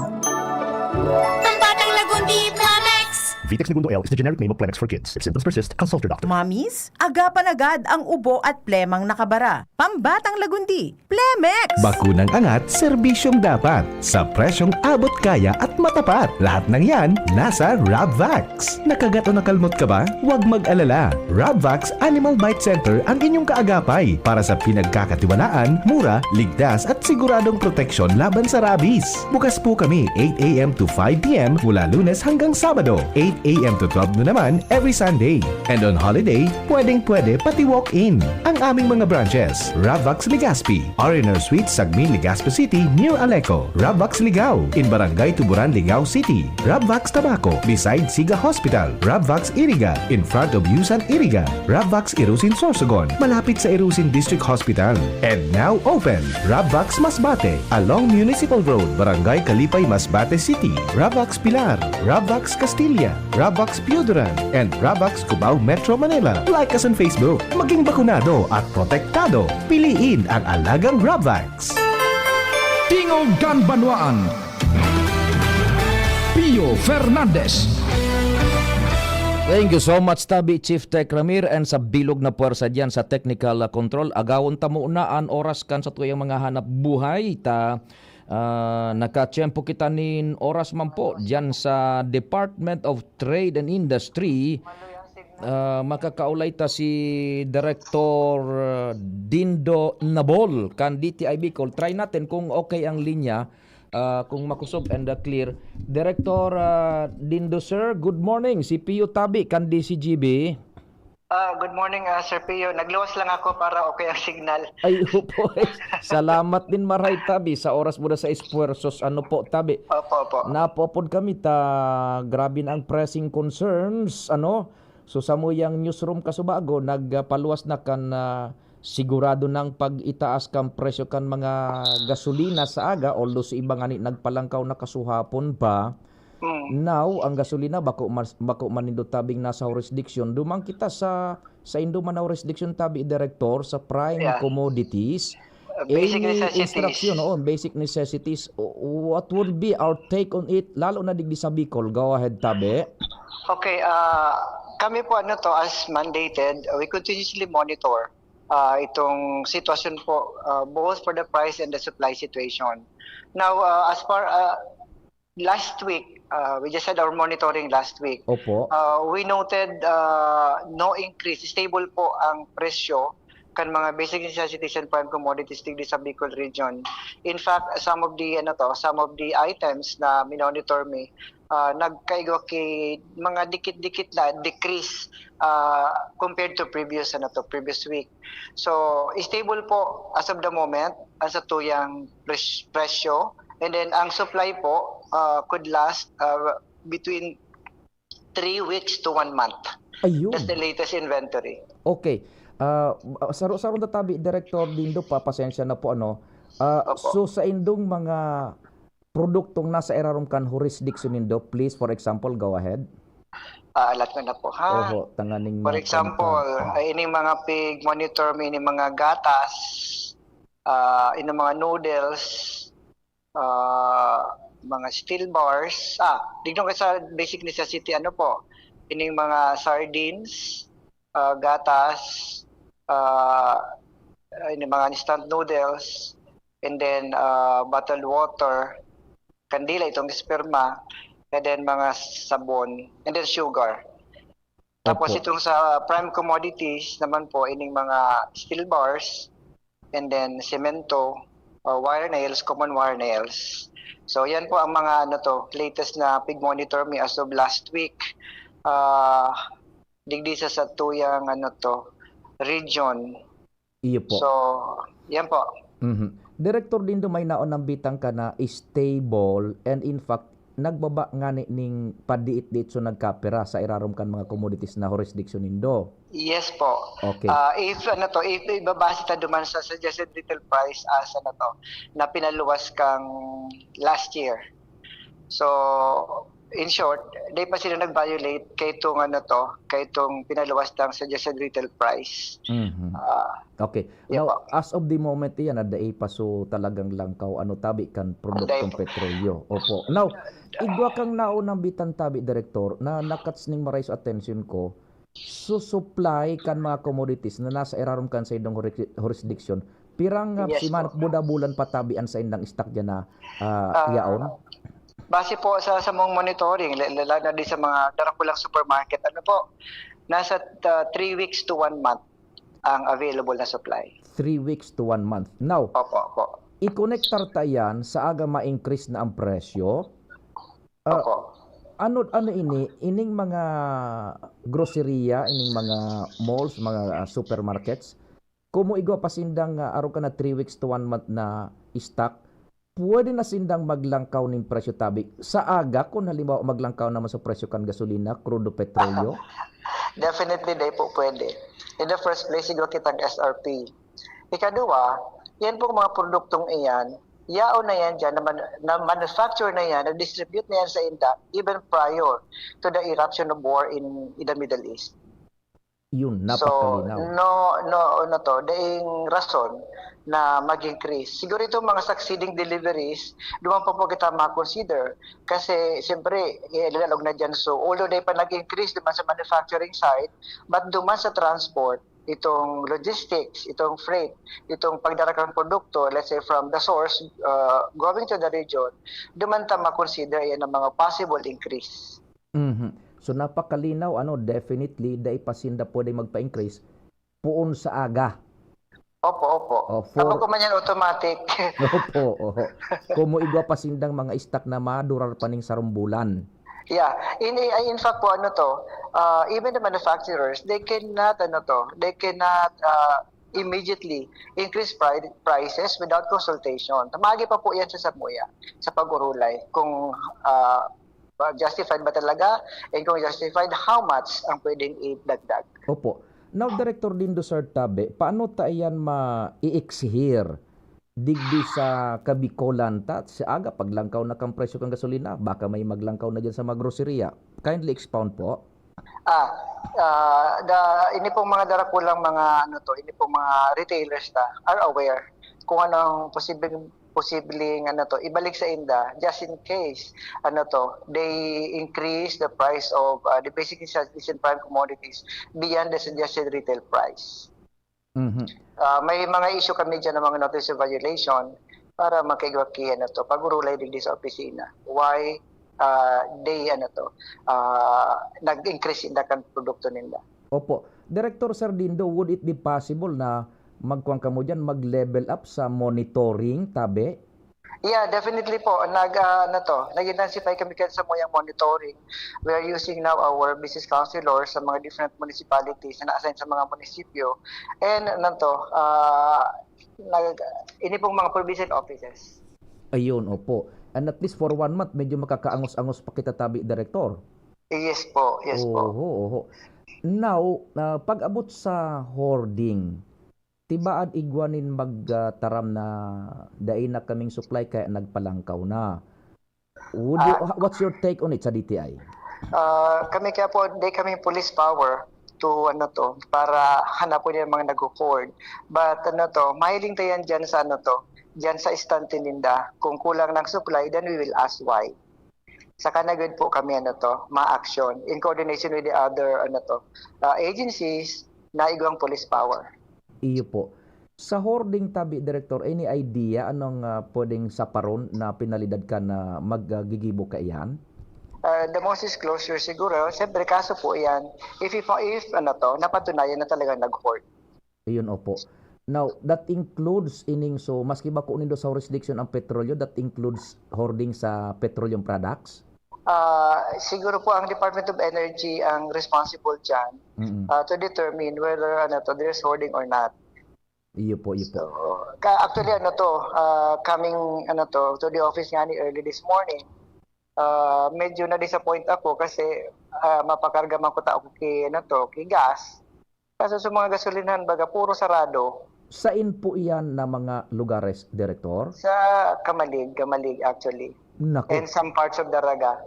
Pambatang lagundi, Plemex! Vitex Negundo L is the generic name of Plemex for Kids. If symptoms persist, consult your doctor. Mommies, agapan agad ang ubo at plemang nakabara. Pambatang lagundi, Plemex! Bakunang angat, serbisyong dapat. Sa presyong abot kaya at matapat. Lahat ng yan, nasa Rabvax. Nakagat o nakalmot ka ba? Huwag mag-alala. Rabvax Animal Bite Center ang inyong kaagapay para sa pinagkakatiwalaan, mura, ligtas at siguradong proteksyon laban sa rabies. Bukas po kami eight a m to five p m mula Lunes hanggang Sabado, eight A M to twelve na naman every Sunday. And on holiday, pwedeng-pwede pati walk-in. Ang aming mga branches, Ravvax Legazpi, R and R Suite, Sagmin, Legazpi City, near Aleco, Ravvax Ligao, in Barangay Tuburan, Ligao City, Ravvax Tabaco, beside Siga Hospital, Ravvax Iriga, in front of Yusan Iriga, Ravvax Irusin Sorsogon, malapit sa Irusin District Hospital. And now open, Ravvax Masbate, along Municipal Road, Barangay Kalipay, Masbate City, Ravvax Pilar, Ravvax Castilla, Ravvax Pioduran, and Ravvax Cubao, Metro Manila. Like us on Facebook. Maging bakunado at protektado. Piliin ang alagang Ravvax. Tingog kan Banwaan. Pio Fernandez. Thank you so much, tabi Chief Tech Ramir, and sa bilog na puwersa diyan sa technical, ah, control. Agawon ta muna an oras kan satuyang mga hanap buhay. Ta, ah, nakatiyempo kita nin oras man po diyan sa Department of Trade and Industry. Ah, makakaulay ta si Director, ah, Dindo Nabol kan D T I Bicol. Try natin kung okay ang linya, ah, kung makusog and, ah, clear. Director, ah, Dindo, sir, good morning. Si Pio Tabi kan D C G B. Ah, good morning, ah, Sir Pio. Nagluwas lang ako para okay ang signal. Ay, opo. Salamat din, maray, Tabi, sa oras mo na sa esfuerzos. Ano po, Tabi? Opo, opo. Napo pod kami ta, grabe na ang pressing concerns, ano? So, samuyang newsroom kasubago, nagpaluwas na kan, ah, sigurado nang pag-itaas kan presyo kan mga gasolina sa aga, although sa iba ngani nagpalangkaw na kasuhapon pa. Mm. Now, ang gasolina bako mas, bako man nindo tabing nasa jurisdiction. Duman kita sa, sa indo man na jurisdiction tabi, Director, sa prime Yeah. commodities. Uh, basic Any necessities. instruction, oo, basic necessities. O, what would be our take on it, lalo na digdi sa Bicol? Go ahead, tabi. Okay, ah, kami po, ano to, as mandated, we continuously monitor, ah, itong sitwasyon po, ah, both for the price and the supply situation. Now, ah, as far, ah, last week, ah, we just had our monitoring last week. Opo. Ah, we noted, ah, no increase, stable po ang presyo kan mga basic necessities and prime commodities digdi sa Bicol region. In fact, some of the, ano to, some of the items na minonitor mi, ah, nagkaigwa ki mga dikit-dikit na decrease, ah, compared to previous, ano to, previous week. So, stable po as of the moment ang satuyang pres-, presyo. And then, ang supply po, ah, could last, ah, between three weeks to one month. Ayun. That's the latest inventory. Okay. Ah, saro-saro na tabi, Director Dindo, pa, pasensya na po, ano. Ah, Opo. so, sa indong mga produktong nasa irarom kan jurisdiction nindo, please, for example, go ahead. Ah, alat ko na po, ha? Oho, tanganing For mga example, pagkain. ay, ining mga pig monitor mi, ining mga gatas, ah, ining mga noodles, ah, mga steel bars. Ah, digdon ka sa basic necessity, ano po, ining mga sardines, ah, gatas, ah, ining mga instant noodles, and then, ah, bottled water, kandila, itong esperma, and then mga sabon, and then sugar. Tapos Opo. itong sa prime commodities naman po, ining mga steel bars, and then semento, uh, wire nails, common wire nails. So, yan po ang mga, ano to, latest na pig-monitor mi as of last week. Ah, digdi sa satuyang, ano to, region. Iyo po. So, yan po. Mhm. Director Dindo, may naon nang bitang ka na stable and in fact, nagbaba ngani ning padiit-diit so nagkapira sa irarom kan mga commodities na jurisdiction nindo. Yes po. Okay. Ah, if, ano to, if ibabase ta duman sa suggested retail price as, ano to, na pinaluwas kang last year. So, in short, di pa sila nag-violate kay itong, ano to, kay itong pinaluwas ng suggested retail price. Mhm. Ah, Okay. Yan Now, po. as of the moment, iyan, na dai pa so talagang langkaw, ano, tabi kan produktong Dai po. petrolyo. Opo. Now, igwa kang naunang bitang tabi, Director, na nakats ning maray so atensyon ko, so supply kan mga commodities na nasa irarom kan sa indong juris-, jurisdiction, pirang, ah, Yes siman po. buda-bulan patabi an sa indang stock diyan na, ah, Ah, yaon? base po sa, sa mong monitoring, la-, la-, lalo na din sa mga darakulang supermarket, ano po, nasa, ah, three weeks to one month ang available na supply. Three weeks to one month. Now, Opo, opo. i-connectar ta yan sa aga ma-increase na ang presyo. Ah, Opo. Ano, ano ini? Ining mga groceria, ining mga malls, mga, ah, supermarkets, kumo igwa pa sindang, ah, arog ka na three weeks to one month na stock, pwede na sindang maglangkaw ning presyo tabi. Sa aga, kung halimbawa maglangkaw naman sa presyo kan gasolina, krudo, petrolyo? Definitely, dai po pwede. In the first place, igwa kitang S R P. Ikaduwa, yan pong mga produktong iyan, yaon na yan dyan, na, man, na manufacture na yan, na distribute na yan sa inda, even prior to the eruption of war in, in the Middle East. Yun, So, napakalinaw. No, no, ano to, daing rason na mag-increase. Siguro itong mga succeeding deliveries, duman pa po kita ma-consider. Kasi, siyempre, eh, lalog na dyan. So, although dai pa nag-increase duman sa manufacturing side, but duman sa transport, itong logistics, itong freight, itong pagdara kan produkto, let's say from the source uh, going to the region, duman ta ma-consider yan ang mga possible increase. Mhm. So, napakalinaw, ano, definitely, dai pa sinda pwede magpa-increase poon sa aga. Opo, opo. Oh, Ako for- ko man yan automatic. Opo, oho. Kumo igwa pa sindang mga stock na madurar pa ning sarong bulan. Yeah. In, in fact po, ano to, uh, even the manufacturers, they cannot, ano to, they cannot uh, immediately increase pri- prices without consultation. Tamagi pa po yan sa samuya, sa pag-urulay, kung uh, justified ba talaga, and kung justified, how much ang pwedeng idagdag. Opo. Now, Director Dindo, Sir Tabe, paano ta iyan ma-i-exhir digdi sa Kabikolan ta? Sa aga, paglangkaw na kang presyo kang gasolina, baka may maglangkaw na dyan sa mga groceria. Kindly expound po. Ah, ah, the, ini pong mga darakulang mga ano to, ini pong mga retailers ta are aware kung anong posibleng posibleng ano to, ibalik sa inda just in case ano to, they increase the price of uh, the basic necessities and prime commodities beyond the suggested retail price. Mhm. Uh, may mga issue kami dyan ng mga notice of violation para makaigwa ki ano to, pag-urulay digdi sa opisina. Why uh, they ano to, uh, nag-increase inda kan produkto ninda. Opo. Director Sir Dindo, would it be possible na magkuhan kamo dyan, mag-level up sa monitoring, tabi? Yeah, definitely po. Nag, ah, ano to, nag-intensify kami kan samuyang monitoring. We are using now our business counselors sa mga different municipalities na na-assign sa mga munisipyo. And ano to, ah, nag, ini pong mga provincial offices. Ayun, opo. And at least for one month, medyo makakaangos-angos pa kita, tabi, Director. Yes po, yes po. Oho, oho. Now, ah, pag-abot sa hoarding, tibaad igwa nin magtaram na dai na kaming supply kaya nagpalangkaw na. Would you, Ah. What's your take on it sa D T I? Ah, kami kaya po, di kami police power to ano to, para hanapon yung mga nag-hoard. But ano to, mahiling tayo yan dyan sa ano to, dyan sa istante ninda. Kung kulang ng supply, then we will ask why. Saka na gud po kami ano to, ma-action in coordination with the other ano to, ah, agencies na igwang police power. Iyo po. Sa hoarding tabi, Director, any idea anong, ah, pwedeng saparon na penalidad ka na maggigibo kaiyan? Uh, the most disclosure siguro, siyempre kaso po yan, if, if, if ano to, napatunayan na talaga nag-hoard. Ayun, opo. Now, that includes ining, so, maski bako nindo sa jurisdiction ang petrolyo, that includes hoarding sa petroleum products? Ah, siguro po ang Department of Energy ang responsible dyan Mm-mm. ah, to determine whether ano to, there's hoarding or not. Iyo po, iyo po. So, ka, actually ano to, ah, coming ano to, to the office nga ni early this morning, ah, medyo na-disappoint ako kasi ah, mapakarga man ko ta ako ki, ano to, ki gas. Kaso sa mga gasolinahan, baga, puro sarado. Sain po iyan na mga lugares, Director? Sa Camalig, Camalig actually. Nako. And some parts of Daraga.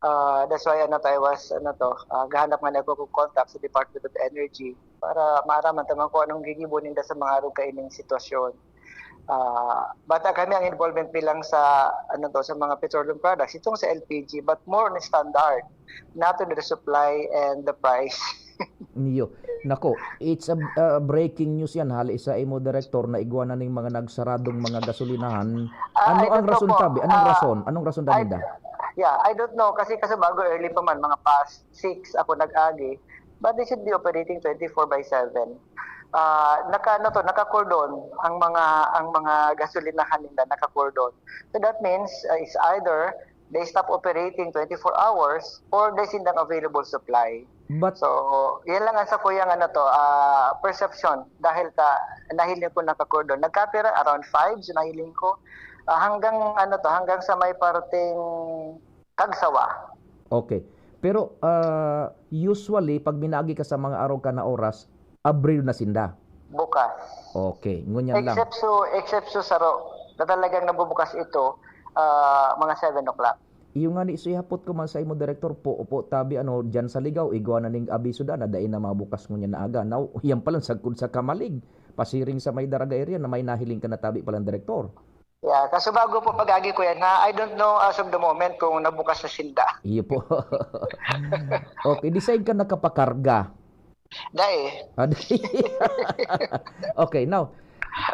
Uh, that's why ano, I was, ano to, uh, gahanap nga ako kung contact sa Department of Energy para maaraman taman kung anong gigibo ninda sa mga arog kaining sitwasyon. Uh, bata kami ang involvement bilang sa ano to sa mga petroleum products itong sa L P G, but more on standard, not on the supply and the price. Niyo. Nako, it's a, a breaking news yan. Hali sa imo, Director, na igwa na ning mga nagsaradong mga gasolinahan. Ah, Ano I ang don't know rason, po. tabi? Anong Ah, rason? Anong rason I, daninda? Yeah, I don't know kasi kasi bago early pa man, mga past six ako nag-agi. But they should be operating twenty-four by seven. Ah, naka ano to, naka-cordon ang mga ang mga gasolinahan nila, naka-cordon. So that means uh, it's either they stop operating twenty-four hours or they sindang available supply. But So, yan lang ang sakuyang ano to, ah, perception dahil ta nahiling ko nakakordon. Nagkapira around five, so nahiling ko. Ah, hanggang ano to, hanggang sa may parteng Kagsawa. Okay. Pero, ah, usually, pag minaagi ka sa mga arog ka na oras, abrido na sinda. Bukas. Okay, ngunyan lang. Except so, except so saro, na talagang nabubukas ito, ah, mga seven o'clock. Iyo nga ni, so ihapot ko man sa imo, Direktor, po, po, tabi, ano, dyan sa Ligaw, igwa na ning abiso da na dai na mabukas ngunyan na aga. Now, yan palang sagkod sa Kamalig, pasiring sa may Daraga area na may nahiling ka na tabi palang, Direktor. Yeah, kaso bago po pag-agi ko yan, ha, I don't know as of the moment kung nabukas na sinda. Iyo po. Okay, di sain ka nakapakarga? Dai. Ah, di- Okay, now,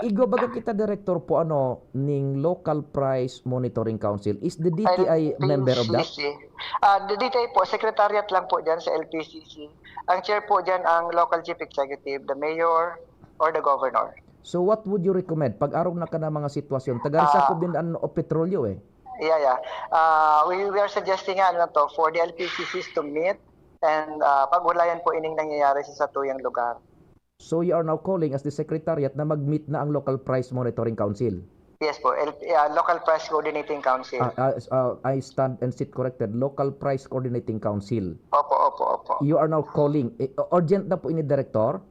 igwa baga kita, Director, po, ano, ning Local Price Monitoring Council. Is the D T I member of that? L P C C. Ah, the D T I po, secretariat lang po dyan sa L P C C. Ang chair po dyan ang local chief executive, the mayor, or the governor. So what would you recommend? Pag-arog na ka na mga sitwasyon, taga-Rizal Ah. din an o petrolyo eh. Yeah, yeah. Uh, we, we are suggesting nga ano to, for the L P C Cs to meet and uh, pag-ulayan po ining nangyayari sa satuyang lugar. So you are now calling as the secretariat na mag-meet na ang Local Price Monitoring Council? Yes po, L- uh, Local Price Coordinating Council. Ah, ah, s- ah, I stand and sit corrected. Local Price Coordinating Council. Opo, opo, opo. You are now calling. Eh, urgent na po ini, Director?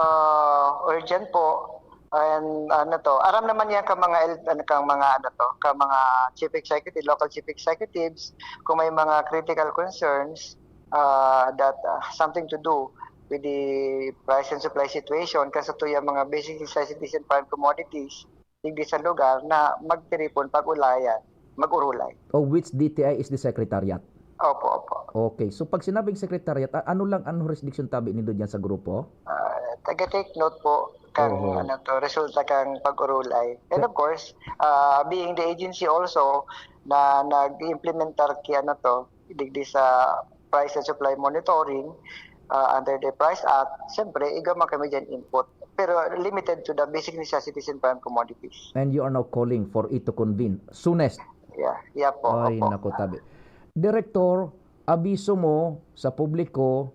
Ah, urgent po. And ano to, aram naman yan ka mga el- ano, kang mga ano to, ka mga chief executive, local chief executives, kung may mga critical concerns uh, that uh, something to do with the price and supply situation kasi to yung mga basic necessities and prime commodities digdi sa lugar na magtiripon pag-ulayan, mag-urulay. Of which D T I is the secretariat? Opo, opo. Okay. So pag sinabing secretariat, a- ano lang ang jurisdiction tabi nindo diyan sa grupo? Ah, taga-take note po kang Oho. ano to, resulta kang pag-urulay. And of course, ah, being the agency also na nag-implementar ki ano to, digdi sa price and supply monitoring ah, under the Price Act, siyempre, igwa man kami diyan input. Pero limited to the basic necessities and prime commodities. And you are now calling for it to convene soonest. Yeah, yeah po. Ay, opo. Naku, tabi. Direktor, abiso mo sa publiko,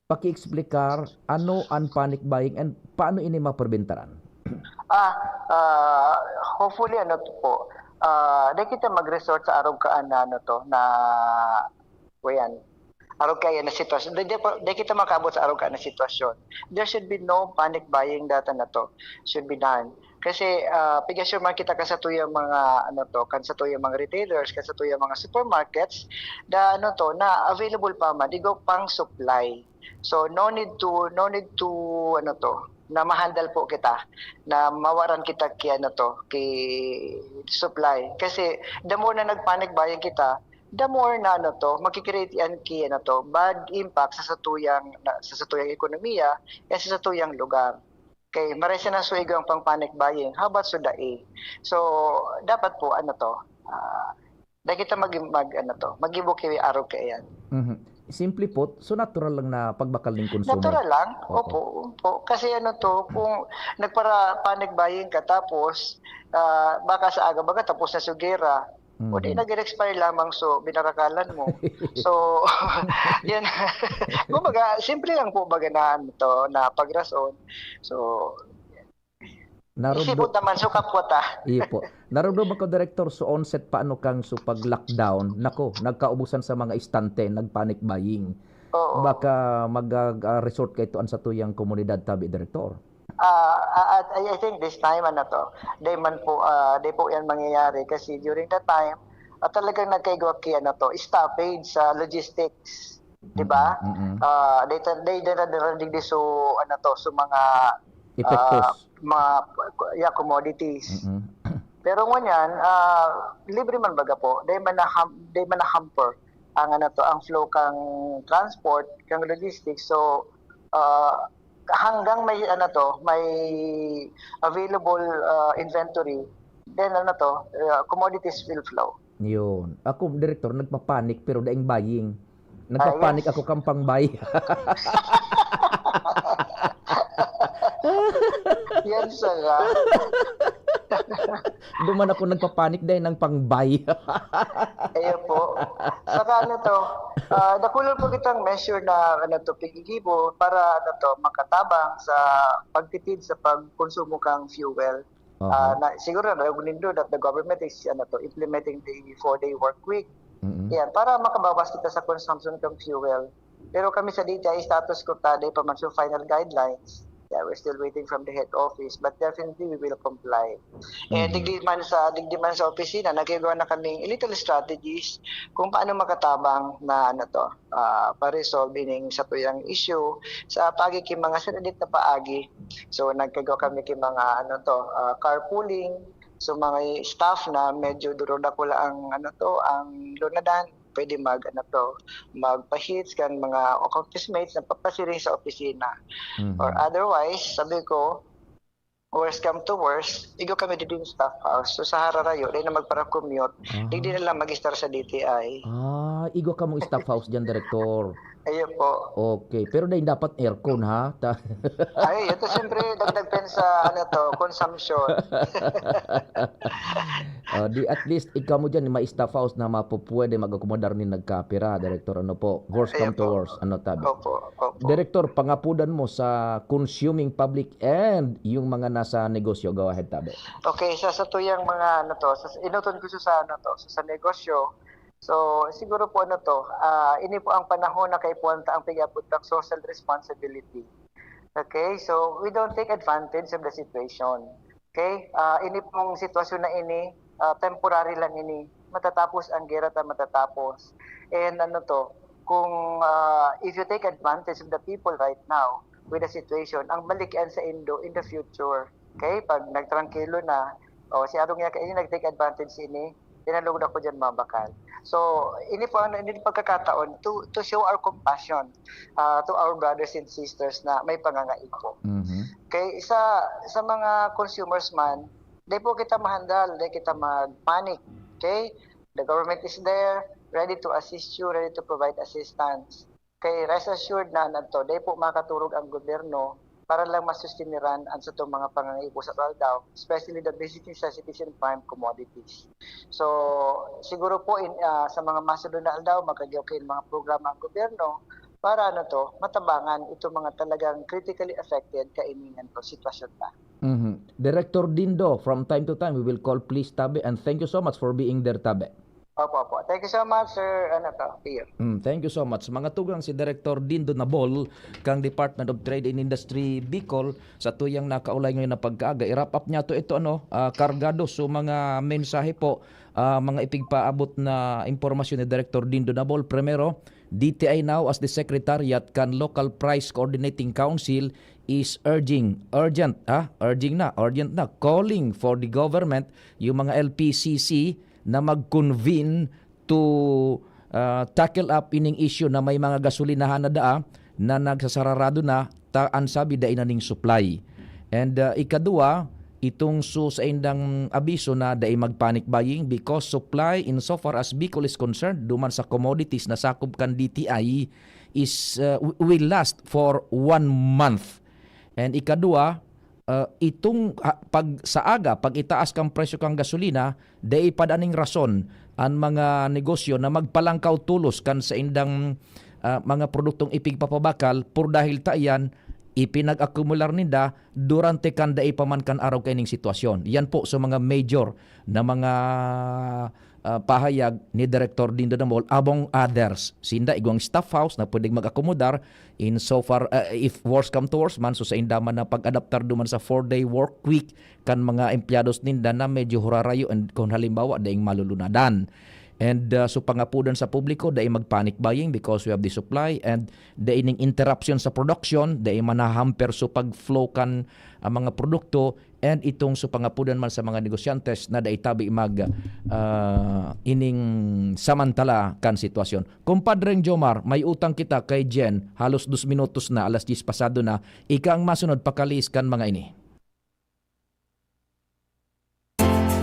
paki-explicar ano an panic buying and paano ini maprobentaran? Ah, ah, hopefully, ano to po, ah, di kita mag-resort sa arog ka na, ano to, na, kuyan, arog kaya na sitwasyon. Di, di, po- di kita makaabot sa arog ka na sitwasyon. There should be no panic buying data na to. Should be done. Kasi uh, pigasyo man kita kan satuyang mga ano to, kan satuyang mga retailers, kan satuyang mga supermarkets, na ano to, na available pa man, igo pang supply. So no need to no need to ano to, na mahandle po kita, na mawaran kita ki ano to, ki supply. Kasi the more na nag-panic buying kita, the more na ano to, makikreate yan ki ano to, bad impact sa satuyang sa satuyang ekonomiya, yan sa satuyang lugar. Okay, maresa na suigo ang pang panic buying. How about sa dae? So, dapat po ano to, uh, Dai kita mag, mag ano to, magibo ki arog kaiyan. Mhm. Simple po, so natural lang na pagbakal ning konsumo. Natural lang. Oo. Opo, opo. Kasi ano to, kung nagpara panic buying ka tapos ah, baka sa aga baga tapos na sugera, o di Mhm. nag-expire lamang so binarakalan mo. So, yan. Kumbaga, simple lang po baga na ano to, na pagrason. So, Narugdo- Isipon naman, so kapwa ta. Iyo po. Narugdo ba ko, Director, so onset pa ano kang so pag-lockdown? Nako, nagkaubusan sa mga istante, nag-panic buying. Oo. Baka mag-resort ka ito an sa tuyang komunidad tabi, Director. Ah, ah, ah, I I think this time, ano to, day man po, ah, day po yan mangyayari kasi during that time, at talagang nagkaigwa ki ano to, stoppage sa logistics. Di ba? Mm-mm. Ah, day, ta- day, day, day, day, day, so, ano to, so mga Epektos. ah, mga yeah, commodities. Mm-mm. Pero ngunyan, ah, libre man baga po, day man na ham, day man na hamper ang ano to, ang flow kang transport, kang logistics. So, ah, hanggang may ano to, may available ah, inventory, then ano to, ah, commodities will flow. Yun. Ako, Direktor, nagpapanik pero daing buying. Nagpapanik Ayos. ako kang pang-buy. Yan sara. Duman ako nagpapanik dahil ng pang-buy. Ayun po. Saka ano to, ah, dakul po kitang measure na ano to, piggigibo para ano to, makatabang sa pagtipid sa pagkonsumo kang fuel. Aha. Ah, na, siguro na nindo that the government is ano to, implementing the four-day work week. Mm-mm. Yan, para makabawas kita sa consumption kang fuel. Pero kami sa D T I status quo ta, dai pa man sa final guidelines. Yeah, we're still waiting from the head office, but definitely we will comply. And Mhm. digdi man sa, digdi man sa opisina, nagkagawa na kaming little strategies kung paano makatabang na ano to, ah, pa-resolve ining satuyang issue sa paagi ki mga sinadit na paagi. So nagkagawa kami ki mga ano to, ah, carpooling. So mga staff na medyo duro dakula ang ano to, ang lunadan, pwede mag ano to, magpa-hitch kan mga office mates na papasiring sa opisina. Mhm. Or otherwise, sabi ko, worst come to worst, igwa kami dito yung staff house. So sa hararayo, dahil na magpara-commute, Aha. digdi na lang mag-start sa D T I. Ah, igwa kamong staff house diyan, Direktor. Ayun po. Okay, pero dai dapat aircon, ha? Ta- Ay, ito siyempre, dagdag pen sa ano to, consumption. Ah, di at least ikaw mo diyan may staff house na mapupwede mag-akomodar ni nagkapira, Director, ano po? Worst come Ayan to po. worst, ano tabi? Opo, opo. Director, pangapudan mo sa consuming public and yung mga nasa negosyo. Go ahead, tabi. Okay, sa satuyang mga ano to, sa inuton ko sa, sa ano to, sa, sa negosyo. So, siguro po ano to, ah, ini po ang panahon na kaipuhan ta ang pag-abot ng social responsibility. Okay, so we don't take advantage of the situation. Okay, ah, ini pong sitwasyon na ini, ah, temporary lang ini. Matatapos ang gera ta, matatapos. And ano to, kung ah, if you take advantage of the people right now with the situation, ang balik yan sa indo in the future. Okay, pag nagtrangkilo na, o si Arong Yaka ini nag-take advantage ini, tinalog na ko dyan mabakal. So, ini po ano, ini pagkakataon to to show our compassion ah, to our brothers and sisters na may pangangaipo. Mhm. Okay, sa sa mga consumers man, di po kita mahandal, di kita mag-panic. Okay? The government is there, ready to assist you, ready to provide assistance. Okay, rest assured na nanto, di po makaturog ang gobyerno para lang masustiniran ang satong mga pangangaipo sa aldaw, especially the basic necessities and prime commodities. So, siguro po in, ah, sa mga masunod na aldaw, magkagyo kayo mga programa ang gobyerno para ano to, matabangan itong mga talagang critically affected kainingan to sitwasyon ta. Mhm. Director Dindo, from time to time, we will call, please, tabi. And thank you so much for being there, tabi. Opo, opo. Thank you so much, Sir, ano to, Pio. Mm, thank you so much. Mga tugang, si Director Dindo Nabol kang Department of Trade and Industry Bicol sa tuyang nakaulay ngayon na pagkaaga. I-wrap up niya to ito, ano, ah, kargado. So, mga mensahe po, ah, mga ipigpaabot na impormasyon ni Director Dindo Nabol. Primero, D T I now as the Secretariat kan Local Price Coordinating Council is urging, urgent, ah, urging na, urgent na, calling for the government, yung mga L P C C, na mag-convene to, ah, tackle up ining issue na may mga gasolinahan na daa na nagsasararado na, ta an sabi dai na ning supply. And, ah, ikadua, itong su-, saindang abiso na dai mag-panic buying because supply in so far as Bicol is concerned, duman sa commodities na sakop kan D T I is, ah, w-, will last for one month. And ikadua, ah, itong, ah, pag sa aga, pag itaas kang presyo kang gasolina, dai pa daning rason an mga negosyo na magpalangkaw tolos kan saindang, ah, mga produktong ipigpapabakal, por dahil ta iyan, ipinag-akumular ninda durante kan dai pa man kan araw kaining sitwasyon. Yan po sa mga major na mga, ah, pahayag ni Director Dindo Damol, among others. Sinda igwang staff house na pwedeng mag-akomodar in so far, ah, if worse come to worse man, so sainda man na pag-adaptar duman sa four-day work week kan mga empleyados ninda na medyo hurarayo and kung halimbawa, daing malulunadan. And, ah, so pangapudan sa publiko, dai mag-panic buying because we have the supply and dai ning interruption sa production, dai manahamper so pag-flow kan, ah, mga produkto, and itong so pangapudan man sa mga negosyantes na dai tabi mag, ah, ining samantala kan sitwasyon. Kumpadreng Jomar, may utang kita kay Jen, halos dos minutos na, alas diyes pasado na, ika ang masunod pakaliis kan mga ini.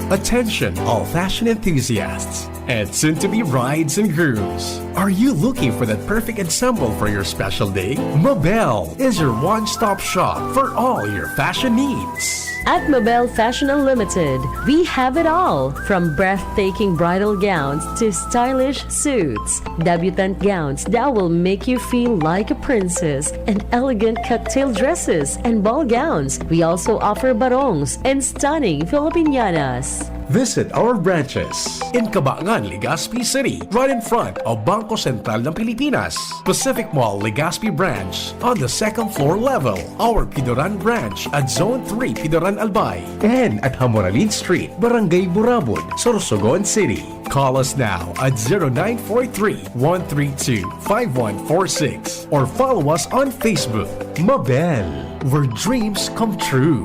Attention, all fashion enthusiasts and soon-to-be brides and grooms. Are you looking for that perfect ensemble for your special day? Mabel is your one-stop shop for all your fashion needs. At Mabel Fashion Unlimited, we have it all, from breathtaking bridal gowns to stylish suits, debutante gowns that will make you feel like a princess, and elegant cocktail dresses and ball gowns. We also offer barongs and stunning Filipinianas. Visit our branches in Cabangan, Legazpi City, right in front of Bangko Sentral ng Pilipinas, Pacific Mall, Legazpi Branch, on the second floor level, our Pidoran Branch at Zone three, Pidoran Albay, and at Hamoralin Street, Barangay Burabod, Sorsogon City. Call us now at zero nine four three, one three two, five one four six or follow us on Facebook. Mabel, where dreams come true.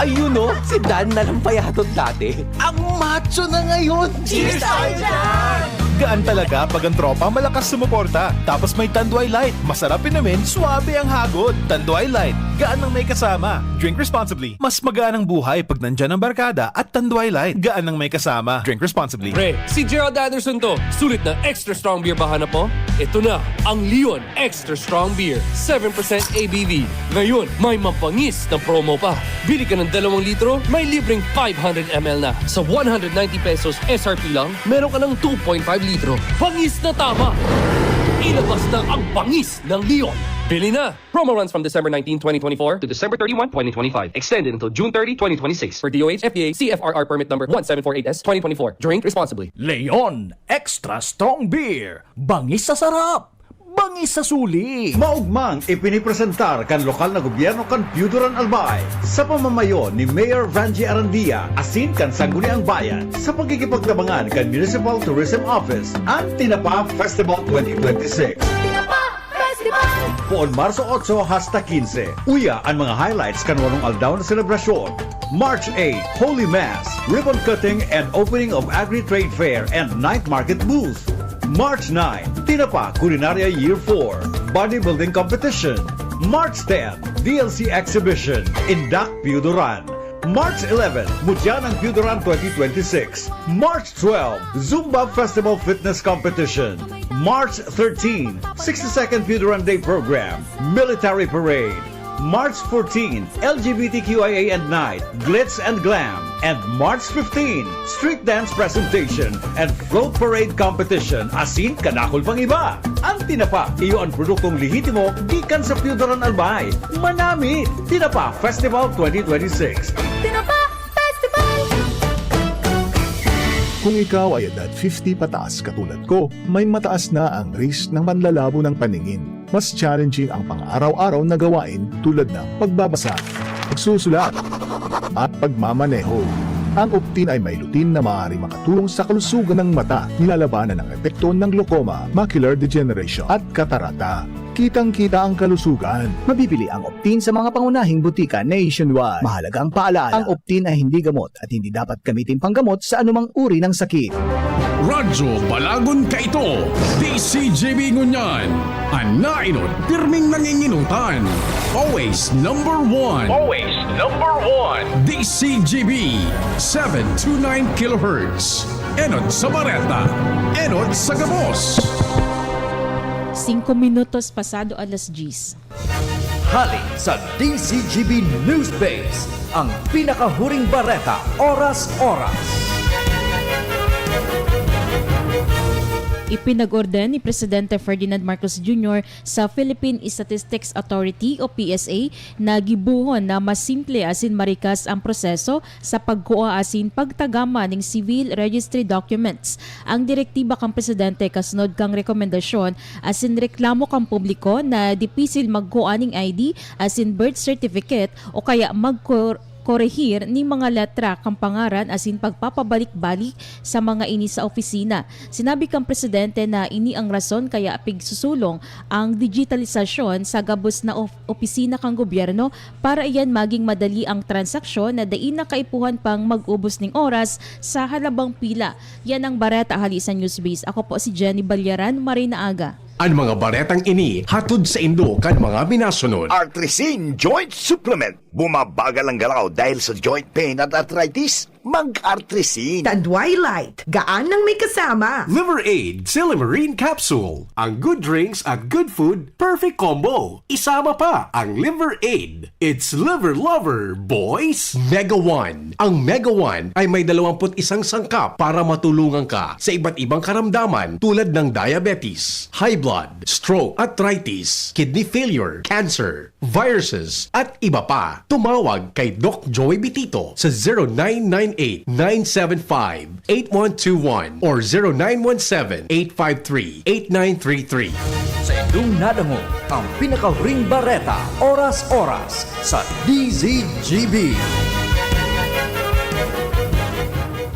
Ayun, oh, si Dan na lang payatod dati. Ang macho na ngayon! Cheers tayo dyan! Gaan talaga pag ang tropa malakas sumuporta. Tapos may Tanduay Light. Masarap inumin, suabe ang hagod. Tanduay Light. Gaan ng may kasama. Drink responsibly. Mas magaan ang buhay pag nandyan ang barkada at Tanduay Light. Gaan ng may kasama. Drink responsibly. Pre, si Gerald Anderson to. Sulit na extra strong beer ba hanap mo? Ito na, ang Leon Extra Strong Beer, seven percent A B V. Ngayon, may mabangis na promo pa. Bili ka ng dalawang litro, may libreng five hundred M L na. Sa one hundred ninety pesos S R P lang, meron ka ng two point five litro. Bangis na tama! Ilabas na ang bangis ng Leon. Bili na! Promo runs from December nineteen, twenty twenty-four to December thirty-one, twenty twenty-five. Extended until June thirty, twenty twenty-six. For D O H, F D A, C F R R permit number one seven four eight S twenty twenty-four. Drink responsibly. Leon Extra Strong Beer. Bangis sa sarap! Bangis sa suli! Maugmang ipinipresentar kan lokal na gobyerno kan Piuduran Albay, sa pamamayo ni Mayor Vangie Arandia, asin kan Sangguniang Bayan, sa pagkikipagtabangan kan Municipal Tourism Office, an Tinapa Festival twenty twenty-six. Tinapa Festival! Poon Marso otso hasta kinse. Uya an mga highlights kan walong aldaw na selebrasyon. March eight, Holy Mass, ribbon cutting and opening of Agri-Trade Fair and Night Market Booth. March nine, Tinapa Culinaria Year four, Bodybuilding Competition. March ten, D L C Exhibition, Indak Piuduran. March eleven, Mudyan ang Piuduran twenty twenty-six. March twelve, Zumba Festival Fitness Competition. March thirteen, sixty-second Piuduran Day Program, Military Parade. March fourteen, L G B T Q I A and Night, Glitz and Glam. And March fifteen, Street Dance Presentation and Float Parade Competition, asin kadakul pang iba. Ang Tinapa, iyo an produktong lehitimo gikan sa Piuduran Albay. Manami! Tinapa Festival twenty twenty-six. Tinapa Festival! Kung ikaw ay edad fifty pataas katulad ko, may mataas na ang risk ng panlalabo ng paningin. Mas challenging ang pang-araw-araw na gawain tulad ng pagbabasa, pagsusulat, at pagmamaneho. Ang Optin ay may lutein na maaaring makatulong sa kalusugan ng mata, nilalabanan ang epekto ng glaucoma, macular degeneration, at katarata. Kitang-kita ang kalusugan. Mabibili ang Optin sa mga pangunahing butika nationwide. Mahalagang paalaala, ang Optin ay hindi gamot at hindi dapat gamitin panggamot sa anumang uri ng sakit. Radyo Balagon kaito, D C G B ngunyan. An naenot, pirming nanginginutan. Always number one. Always number one. D C G B, seven two nine kilohertz. Enot sa bareta, enot sa gabos. Singko minutos pasado alas diyes. Hali sa D C G B News Base, ang pinakahuring bareta, oras-oras. Ipinag-orden ni Presidente Ferdinand Marcos Junior sa Philippine Statistics Authority o P S A na gibohon na mas simple asin marikas ang proseso sa pagkua asin pagtagama ning civil registry documents. Ang direktiba kan Presidente kasunod kan rekomendasyon asin reklamo kan publiko na dipisil magkua ning I D asin birth certificate o kaya magkor-, korehir nin mga letra kan pangaran asin pagpapabalik-balik sa mga ini sa opisina. Sinabi kan Presidente na ini ang rason kaya pigsusulong ang digitalisasyon sa gabos na of-, opisina kan gobyerno para iyan maging madali ang transaksyon na dai na kaipuhan pang mag-ubos nin oras sa halabang pila. Yan ang bareta hali sa Newsbase. Ako po si Jenny Balyaran. Maray na aga. An mga baretang ini hatod saindo kan mga minasunod. Artrisin Joint Supplement. Bumabagal ang galaw dahil sa joint pain at arthritis? Mag-Artrisin. Tanduay Light, gaan nang may kasama. Liver Aid, Silymarin Capsule. Ang good drinks at good food, perfect combo. Isama pa ang Liver Aid. It's Liver Lover, boys! Mega One. Ang Mega One ay may dalawamput isang sangkap para matulungan ka sa iba't ibang karamdaman tulad ng diabetes, high blood, stroke, arthritis, kidney failure, cancer, viruses, at iba pa. Tumawag kay Doc Joey Bitito sa zero nine nine eight, nine seven five, eight one two one or zero nine one seven, eight five three, eight nine three three. Sa indong nadangog ang pinakahuring bareta, oras-oras sa D Z G B.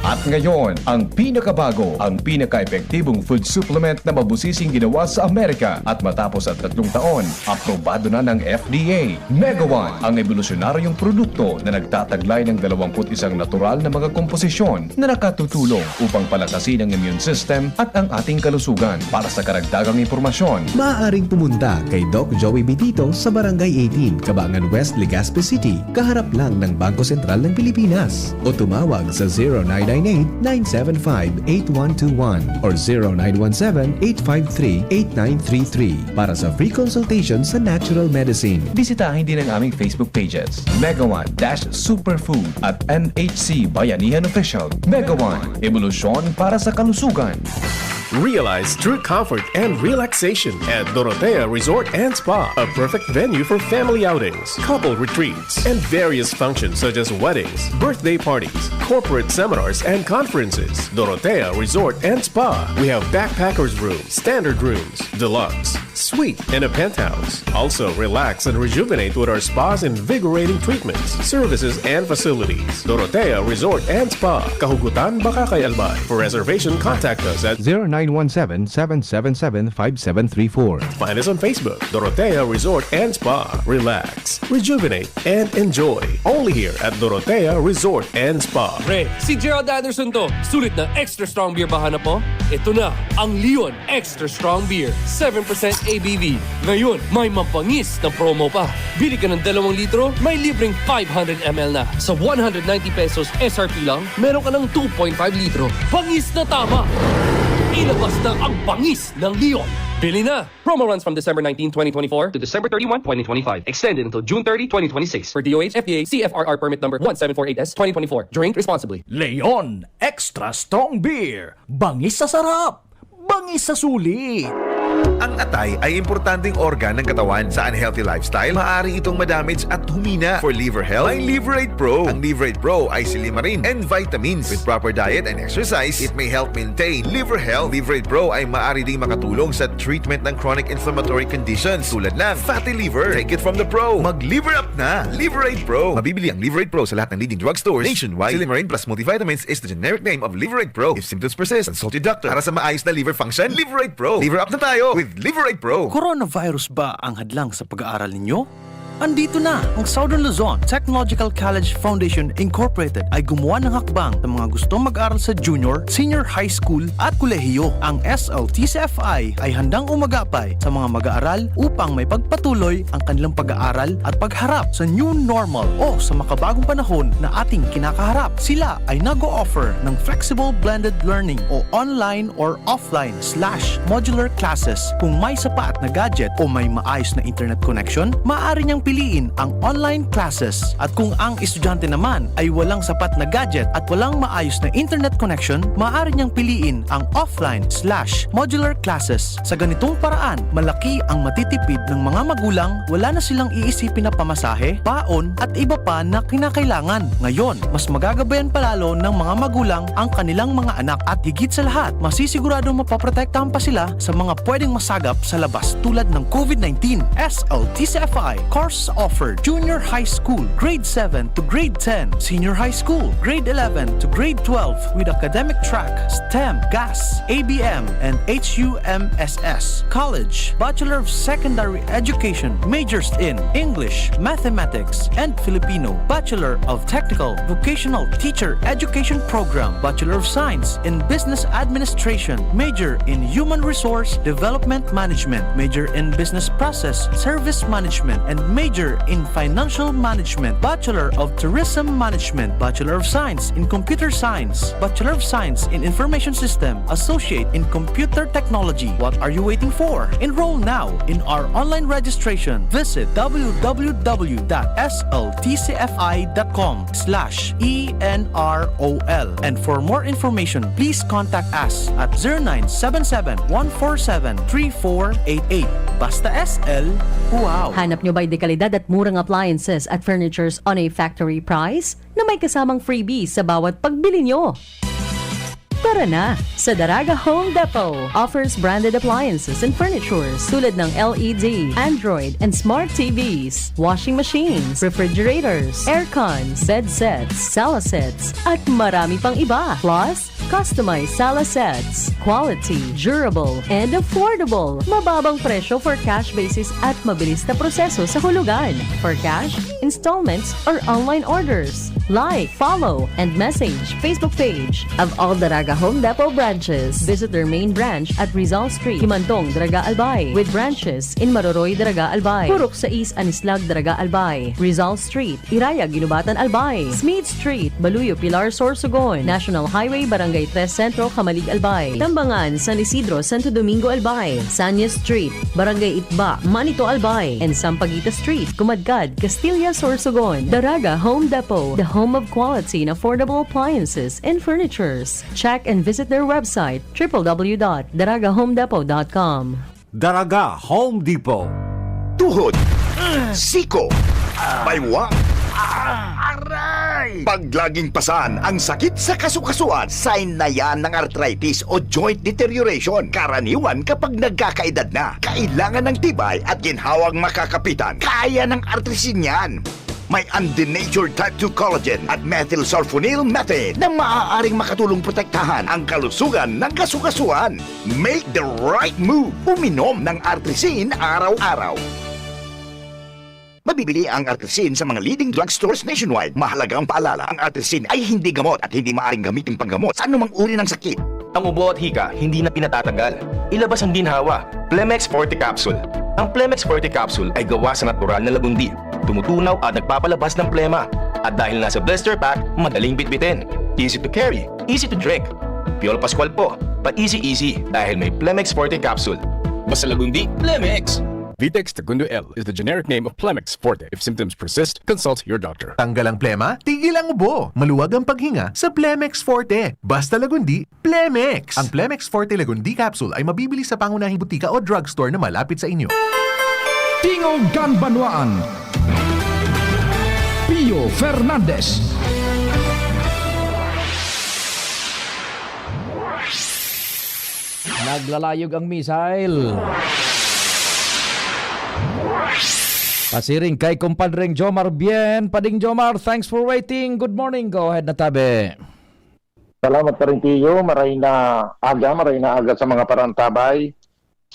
At ngayon, ang pinakabago, ang pinaka-epektibong food supplement na mabusising ginawa sa Amerika at matapos ang tatlong taon, aprobado na ng F D A. Mega One, ang ebolusyonaryong produkto na nagtataglay ng dalawamput isang natural na mga komposisyon na nakatutulong upang palakasin ang immune system at ang ating kalusugan. Para sa karagdagang impormasyon, maaaring pumunta kay Doc Joey Bitito sa Barangay eighteen, Cabangan West, Legazpi City, kaharap lang ng Bangko Sentral ng Pilipinas. O tumawag sa zero nine nine eight, nine seven five, eight one two one or zero nine one seven, eight five three, eight nine three three para sa free consultation sa natural medicine. Bisitahin din ang aming Facebook pages, Mega One dash Superfood at N H C Bayanihan Official. Mega One, ebolusyon para sa kalusugan. Realize true comfort and relaxation at Dorotea Resort and Spa, a perfect venue for family outings, couple retreats, and various functions such as weddings, birthday parties, corporate seminars, and conferences. Dorotea Resort and Spa. We have backpackers room, standard rooms, deluxe, suite, and a penthouse. Also, relax and rejuvenate with our spa's invigorating treatments, services, and facilities. Dorotea Resort and Spa, Kahugutan, Bacacay, Albay. For reservation, contact us at zero nine one seven, seven seven seven, five seven three four. Find us on Facebook, Dorotea Resort and Spa. Relax, rejuvenate, and enjoy. Only here at Dorotea Resort and Spa. Pre, si Gerald Anderson to. Sulit na extra strong beer ba hanap mo? Ito na, ang Leon Extra Strong Beer, seven percent A B V. Ngayon, may mabangis na promo pa. Bili ka ng dalawang litro, may libreng five hundred M L na. Sa one hundred ninety pesos S R P lang, meron ka ng two point five litro. Bangis na tama! Ilabas na ang bangis ng Leon. Bili na! Promo runs from December nineteen, twenty twenty-four to December thirty-one, twenty twenty-five. Extended until June thirty, twenty twenty-six. For D O H, F D A, C F R R permit number one seven four eight S twenty twenty-four. Drink responsibly. Leon Extra Strong Beer. Bangis sa sarap! Bangis sa sulit! Ang atay ay importanteng organ ng katawan. Sa unhealthy lifestyle, maaari itong madamage at humina. For liver health, may Liverate Pro. Ang Liverate Pro ay silymarin and vitamins. With proper diet and exercise, it may help maintain liver health. Liverate Pro ay maaari ding makatulong sa treatment ng chronic inflammatory conditions tulad ng fatty liver. Take it from the pro. Mag-liver up na! Liverate Pro. Mabibili ang Liverate Pro sa lahat ng leading drugstores nationwide. Silymarin plus multivitamins is the generic name of Liverate Pro. If symptoms persist, consult your doctor. Para sa maayos na liver function, Liverate Pro. Liver up na tayo with Liverate Pro. Coronavirus ba ang hadlang sa pag-aaral ninyo? Andito na ang Southern Luzon Technological College Foundation Incorporated ay gumawa ng hakbang sa mga gustong mag-aral sa junior, senior high school at kolehiyo. Ang S L T C F I ay handang umagapay sa mga mag-aaral upang may pagpatuloy ang kanilang pag-aaral at pagharap sa new normal o sa makabagong panahon na ating kinakaharap. Sila ay nag-o-offer ng flexible blended learning o online or offline slash modular classes. Kung may sapat na gadget o may maayos na internet connection, maaari niyang piliin ang online classes. At kung ang estudyante naman ay walang sapat na gadget at walang maayos na internet connection, maaari niyang piliin ang offline slash modular classes. Sa ganitong paraan, malaki ang matitipid ng mga magulang, wala na silang iisipin na pamasahe, baon, at iba pa na kinakailangan. Ngayon, mas magagabayan palalo ng mga magulang ang kanilang mga anak at higit sa lahat, masisiguradong mapoprotektahan pa sila sa mga pwedeng masagap sa labas tulad ng COVID nineteen. S L T C F I course offered: Junior High School, Grade seven to Grade ten, Senior High School, Grade eleven to Grade twelve, with academic track, STEM, GAS, A B M, and H U M S S. College, Bachelor of Secondary Education, majors in English, Mathematics, and Filipino. Bachelor of Technical Vocational Teacher Education Program, Bachelor of Science in Business Administration, major in Human Resource Development Management, major in Business Process Service Management, and major in Financial Management, Bachelor of Tourism Management, Bachelor of Science in Computer Science, Bachelor of Science in Information System, Associate in Computer Technology. What are you waiting for? Enroll now in our online registration. Visit w w w dot s l t c f i dot com slash e n r o l. And for more information, please contact us at zero nine seven seven, one four seven, three four eight eight. Basta S L, wow! Hanap nyo ba'y dekalidad at murang appliances at furnitures on a factory price na may kasamang freebies sa bawat pagbili nyo? Tara na! Sa Daraga Home Depot, offers branded appliances and furnitures tulad ng L E D, Android, and smart T Vs, washing machines, refrigerators, aircons, bed sets, sala sets, at marami pang iba. Plus, customized sala sets. Quality, durable, and affordable. Mababang presyo for cash basis at mabilis na proseso sa hulugan. For cash, installments, or online orders. Like, follow, and message Facebook page of all Daraga Home Depot branches. Visit their main branch at Rizal Street, Kimantong, Daraga, Albay, with branches in Maroroy, Daraga, Albay, Purok sais, Anislag, Daraga, Albay, Rizal Street, Iraya, Guinobatan, Albay, Smith Street, Baluyo, Pilar, Sorsogon, National Highway, Barangay tres Centro, Camalig, Albay, Tambangan, San Isidro, Santo Domingo, Albay, Sanyes Street, Barangay Itba, Manito, Albay, and Sampaguita Street, Kumadkad, Castilla, Sorsogon. Daraga Home Depot, the home of quality and affordable appliances and furnitures. Check and visit their website, triple w dot daraga home depot dot com. Daraga Home Depot. Tuhod, siko, baywang, aray! Pag laging pasan ang sakit sa kasukasuan, sign na yan ng arthritis o joint deterioration. Karaniwan kapag nagkakaedad na, kailangan ng tibay at ginhawang makakapitan. Kaya ng Artrisin yan. May undenatured type two collagen at methylsulfonyl methane na maaaring makatulong protektahan ang kalusugan ng kasukasuan. Make the right move. Uminom ng Artrisin araw-araw. Mabibili ang Artrisin sa mga leading drugstores nationwide. Mahalagang paalala, ang Artrisin ay hindi gamot at hindi maaaring gamitin panggamot sa anumang uri ng sakit. Ang ubo at hika, hindi na pinatatagal. Ilabas ang ginhawa. Plemex Forte Capsule. Ang Plemex Forte Capsule ay gawa sa natural na lagundi. Tumutunaw at nagpapalabas ng plema. At dahil nasa blister pack, madaling bitbitin. Easy to carry, easy to drink. Piolo Pascual po, pa-easy-easy dahil may Plemex Forte Capsule. Basta lagundi, Plemex! Vitex Segundo L is the generic name of Plemex Forte. If symptoms persist, consult your doctor. Tanggal ang plema, tigil ang ubo. Maluwag ang paghinga sa Plemex Forte. Basta lagundi, Plemex! Ang Plemex Forte Lagundi Capsule ay mabibili sa pangunahing butika o drugstore na malapit sa inyo. Tingog kan Banwaan. Pio Fernandez. Naglalayog ang missile. Pasiring kay kumpadreng Jomar Bien. Pading Jomar, thanks for waiting. Good morning. Go ahead na tabi. Salamat pa rin, Tiyo. Maray na aga, maray na aga sa mga parantabay.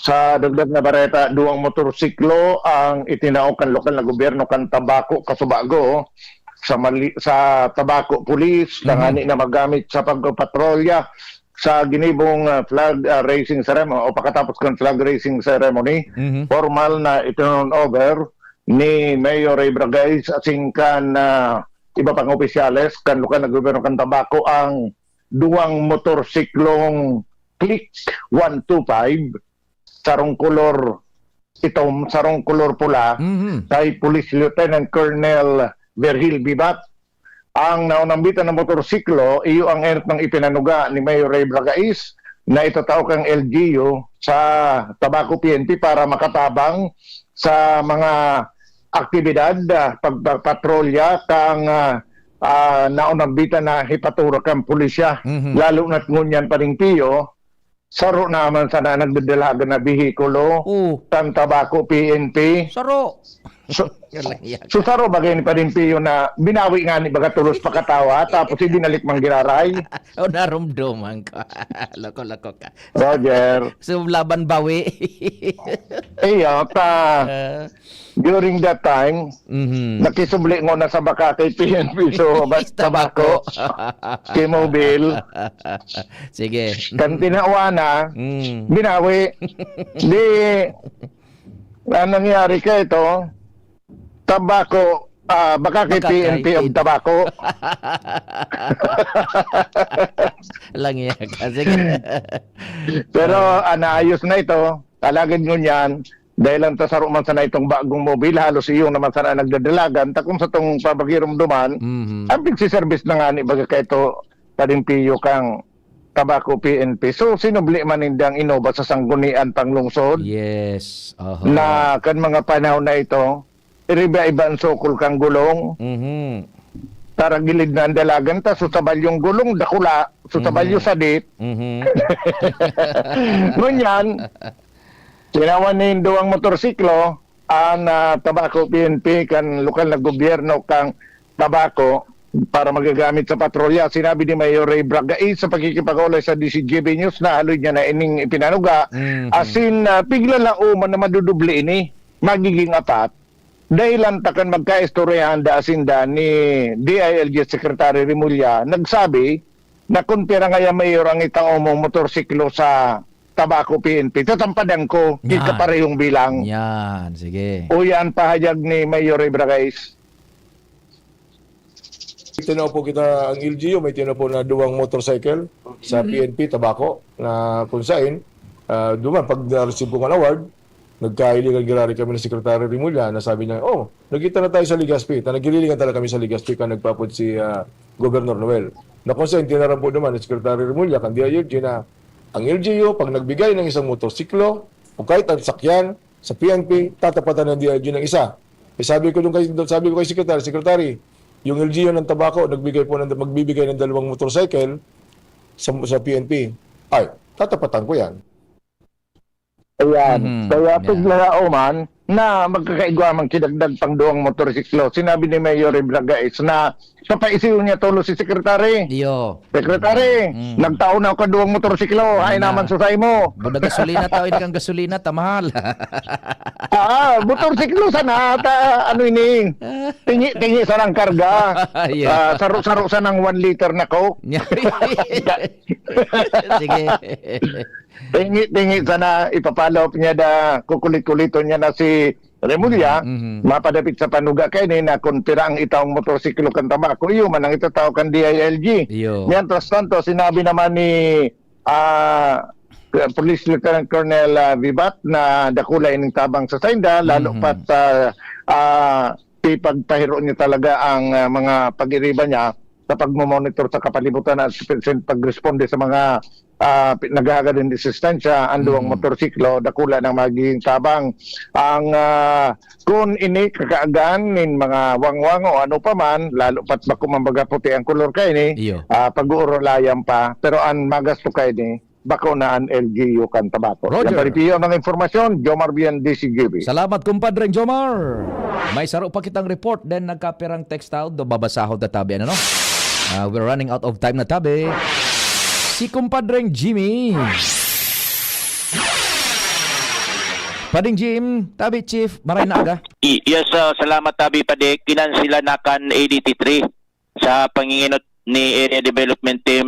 Sa dagdag na bareta, duwang motorsiklo ang itinao kan lokal na gobyerno kan Tabaco, Kasubago, sa Mali-, sa Tabaco Police, Mhm. tanganing magamit sa pagpatrolya sa ginibong, ah, flag, ah, raising ceremony o pakatapos kan flag raising ceremony. Mhm. Formal na itinurn over ni Mayor Ray Bragais asin kan, ah, iba pang opisyales kan lokal na gobyerno kan Tabaco ang duwang motorsiklong Click one two five, sarong kolor itom, sarong kolor pula, Mhm. kay Police Lieutenant Colonel Virgil Bibat. Ang naunambitan na motorsiklo, iyo ang enot nang ipinanuga ni Mayor Ray Bragais na itatao kang L G U sa Tabaco P N P para makatabang sa mga aktibidad, ah, pagpapatrolya kang, ah, ah, naunambitan na hipatura kang pulisya. Mhm. Lalo na't ngunyan pa ning Pio, saro naman sana nagdadalagan na behikulo Oo. kan Tabaco P N P. Saro. So, so saro bagay ni Padre Pio na binawi nga ni baga tulos pakatawa, tapos ibinalik man giraray. O, narumduman ko. Loko-loko ka. Roger. So, laban bawi. Iyo, ta, uh, during that time, mm-hmm. Nakisubli mo na sa baka kay P N P, so, tabako. T-Mobile. Sige. Kan tinawa na, mm. Binawi. Di, Ang nangyari ka ito, tabako, ah, baka kay P N P ang tabako. Lang yan. Sige. Pero ah, naayos na ito. Alagad ngunyan, dahil ang tasaro man sana itong bagong mobile, halos iyong naman sana nagdadalagan, takong sa itong pabagirumduman, mm-hmm. Ang pagsiservice na nga ni baga ka ito, parimpiyo kang Tabaco P N P. So, sinubli man nindang inuba sa sanggunian panglungsod. Yes. Uh-huh. Na kan mga panahon na ito, iriba-iba ang sukol kang gulong. Mm-hmm. Taragilid na ang dalagan ta, so sa balyong gulong, dakula, so sa balyo mm-hmm. Sadit. Mm-hmm. Ngunyan, tinawan ni duwang motorsiklo, ang uh, Tabaco P N P kan lokal na gobyerno kang Tabaco para magagamit sa patrolya. Sinabi ni Mayor Ray Bragais sa pagkikipag-olay sa D C G B News na haloy niya na ining ipinanuga. Mm-hmm. Asin uh, piglalauman na madudubli ini, magiging apat. Dahil ang takan magkaistoryahan da asinda ni D I L G Secretary Remulla, nagsabi na kung pira ngaya mayor ang itao mong motorsiklo sa Tabaco P N P, tatampadan ko, kita parehong bilang. Yan, sige. O yan, pahayag ni Mayor Ray Bragais. Tinao po kita ang L G U, may tinao po na duwang motorcycle sa P N P, Tabaco, na kung saan, uh, duman, pag na-receive ko ng award, nagkahilingan girari kami ng Secretary Remulla na sabi niya, oh, nagkita na tayo sa Legazpi. Ta naghililingan talaga kami sa Legazpi kan nagpapod si uh, Governor Noel. Na kung saan, tinaram po naman ni Secretary Remulla, kan D I L G na ang L G U, pag nagbigay ng isang motorsiklo o kahit ang sakyan sa P N P, tatapatan ng D I L G ng isa. E sabi ko doon kay, sabi ko kay Secretary, Secretary, yung L G U ng Tabaco, nagbigay po ng, magbibigay ng dalawang motorcycle sa, sa P N P. Ay, tatapatan ko yan. Ayan. Mm-hmm. Kaya yeah. Piglalao man na magkakaigwa man kidagdag pang duwang motorsiklo. Sinabi ni Mayor Ibragais na papaisiyon niya tulo si Secretary. Iyo. Secretary, mm. Nagtaon ako duwang motorsiklo. Ay naman susay mo. Buda gasolina tao, ini kang gasolina, ta mahal. Ah, motorsiklo sana. Ta, ano ini? Tingi-tingi sa nang karga. Yeah. Uh, saro-saro sa nang one liter na Coke. Sige. Tingi-tingi sana ipapalop niya da, kukulit-kuliton niya na si Remulla, mm-hmm. Mapadapit sa panuga kaini na kung pira ang itaong motorsiklo kan Tabaco, iyo man ang itatao kan D I L G. Iyo. Mientras tanto, sinabi naman ni uh, Police Lieutenant Colonel uh, Vivat na dakula ining tabang sa sainda, lalo mm-hmm. Pat uh, uh, ipagpahiro niya talaga ang uh, mga pag-iriba niya sa pagmomonitor sa kapalibutan at pag-responde sa mga uh, naghahagad ng resistensya, ang duwang mm. Motorsiklo, dakula ng magiging tabang. Ang uh, kung ini kakaagan nin mga wangwang o ano pa man, lalo pat bako man baga puti ang kolor kaini, uh, pag-uurulayan pa. Pero ang magasto kaini, bako na an L G U kan Tabaco. Yan paripiyo ang mga informasyon, Jomar Bian, D C G B. Salamat, kumpadreng Jomar. May saro pa kitang report, then nagkapirang text out, do babasahon tatabi, ano, no? Uh, we're running out of time na tabi. Si kumpadreng Jimmy. Pading Jim, tabi Chief, maray na aga. Yes, uh, salamat tabi padi. Kinansila na kan A D T three. Sa panginginot ni Area Development Team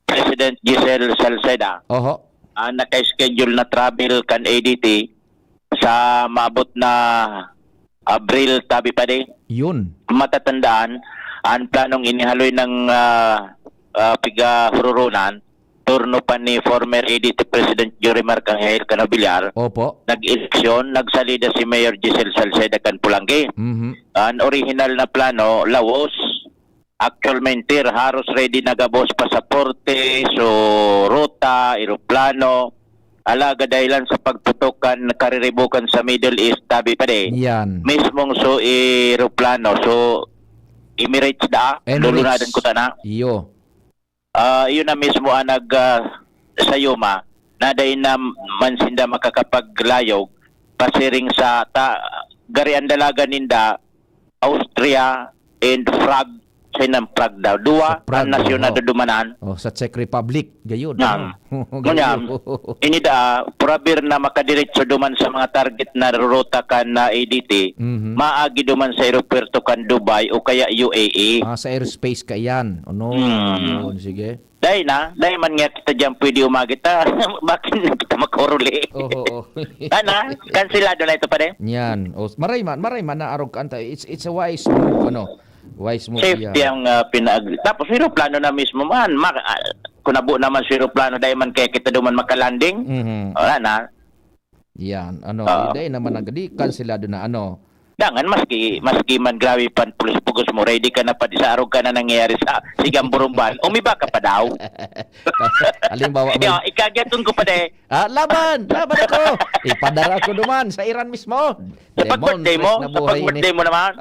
President Giselle Salceda, oho, ang naka-schedule na travel kan A D T sa maabot na Abril, tabi pa di. Yun. Matatandaan, ang planong inihaloy ng uh, uh, pigahururunan, turno pa ni former A D T President Jorimar Cangel Canobillar, opo, nag-eleksyon, nagsalida si Mayor Giselle Salceda kan Pulanggi. Mm-hmm. Ang original na plano, lawos. Actualmente, haros ready na gabos pasaporte, so ruta, eroplano. Alaga dahilan sa pagputok kan kariribukan sa Middle East, tabi pa di. Yan. Mismong so eroplano, so Emirates da, Emirates. Lulunadan ko tana. Iyo. Uh, iyon na mismo ang nag uh, sa Yuma na dahil na man sinda makakapaglayog pasiring sa ta, gari ang dalagan ninda, Austria and Prague, sa inang Prague daw. Duwa Sa Prague, ang nasyon na oo. dudumanan. Oh, sa Czech Republic, gayud. Yan. Ano? Ngunyan, Gayud. Ini da, probir na makadiretso duman sa mga target na ruta kan na A D T, Mhm. maagi duman sa aeropuerto kan Dubai o kaya U A E. Ah, sa airspace ka yan. Ano? Hmm. Yun, sige. Dai na, dai man nga kita diyan pwede umagi ta. Bakit na kita makuruli? Oo, oo. Ana, kanselado na ito, pare? Yan. O, maray man, maray man na arog ka, anta. It's, it's a wise move, ano? Wise move Safety yan. ang, ah, pinag-, tapos eroplano na mismo man. Ma-, ah, kung nabo naman sa eroplano, dai man kaya kita duman makalanding. Mhm. Wala na. Yan, ano, Ah. dai naman nag-, di, kanselado na, ano? Dangan, maski, maski man grabe pan pulis pugos mo, ready ka na pa, di sa arog ka na nangyayari sa Sigamburumban, umiba ka pa daw. Halimbawa, may Yo, ikagyaton ko pa de. Ah, laban! Laban ako! Ipadara ako duman sa Iran mismo. Sa pag-birthday mo, Demontres na sa buhay ini. pag-birthday mo naman.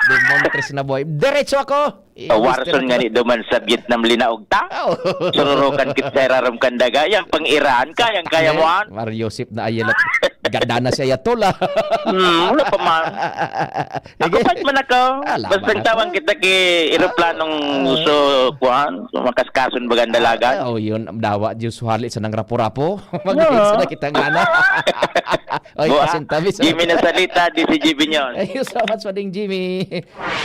Demontres na buhay. Diretso ako! Eh, Sa Warson Mister nga ni duman sa Vietnam linaog ta. Oh. Sururukan kit sa irarom kan daga. Yang pang Iran, kayang-kaya mo, Hindi, an? Mario Yosef na Ayala. Ganda na si Ayatollah. Hmm, wala pa man. Ako Sige. pa man ako. Ah, laban Basta ako. tawang kita ki eroplanong Ah. so, kuhan, so makaskason bagang dalagan. Ah, oh, yun. Dawa, Diyos, hali sa nang rapo-rapo. Mag-, Oo. sa nakita nga na. Oy, Buha, pasintabi sa Jimmy na salita, di si Jimmy yun. Thank you so much, Pading Jimmy.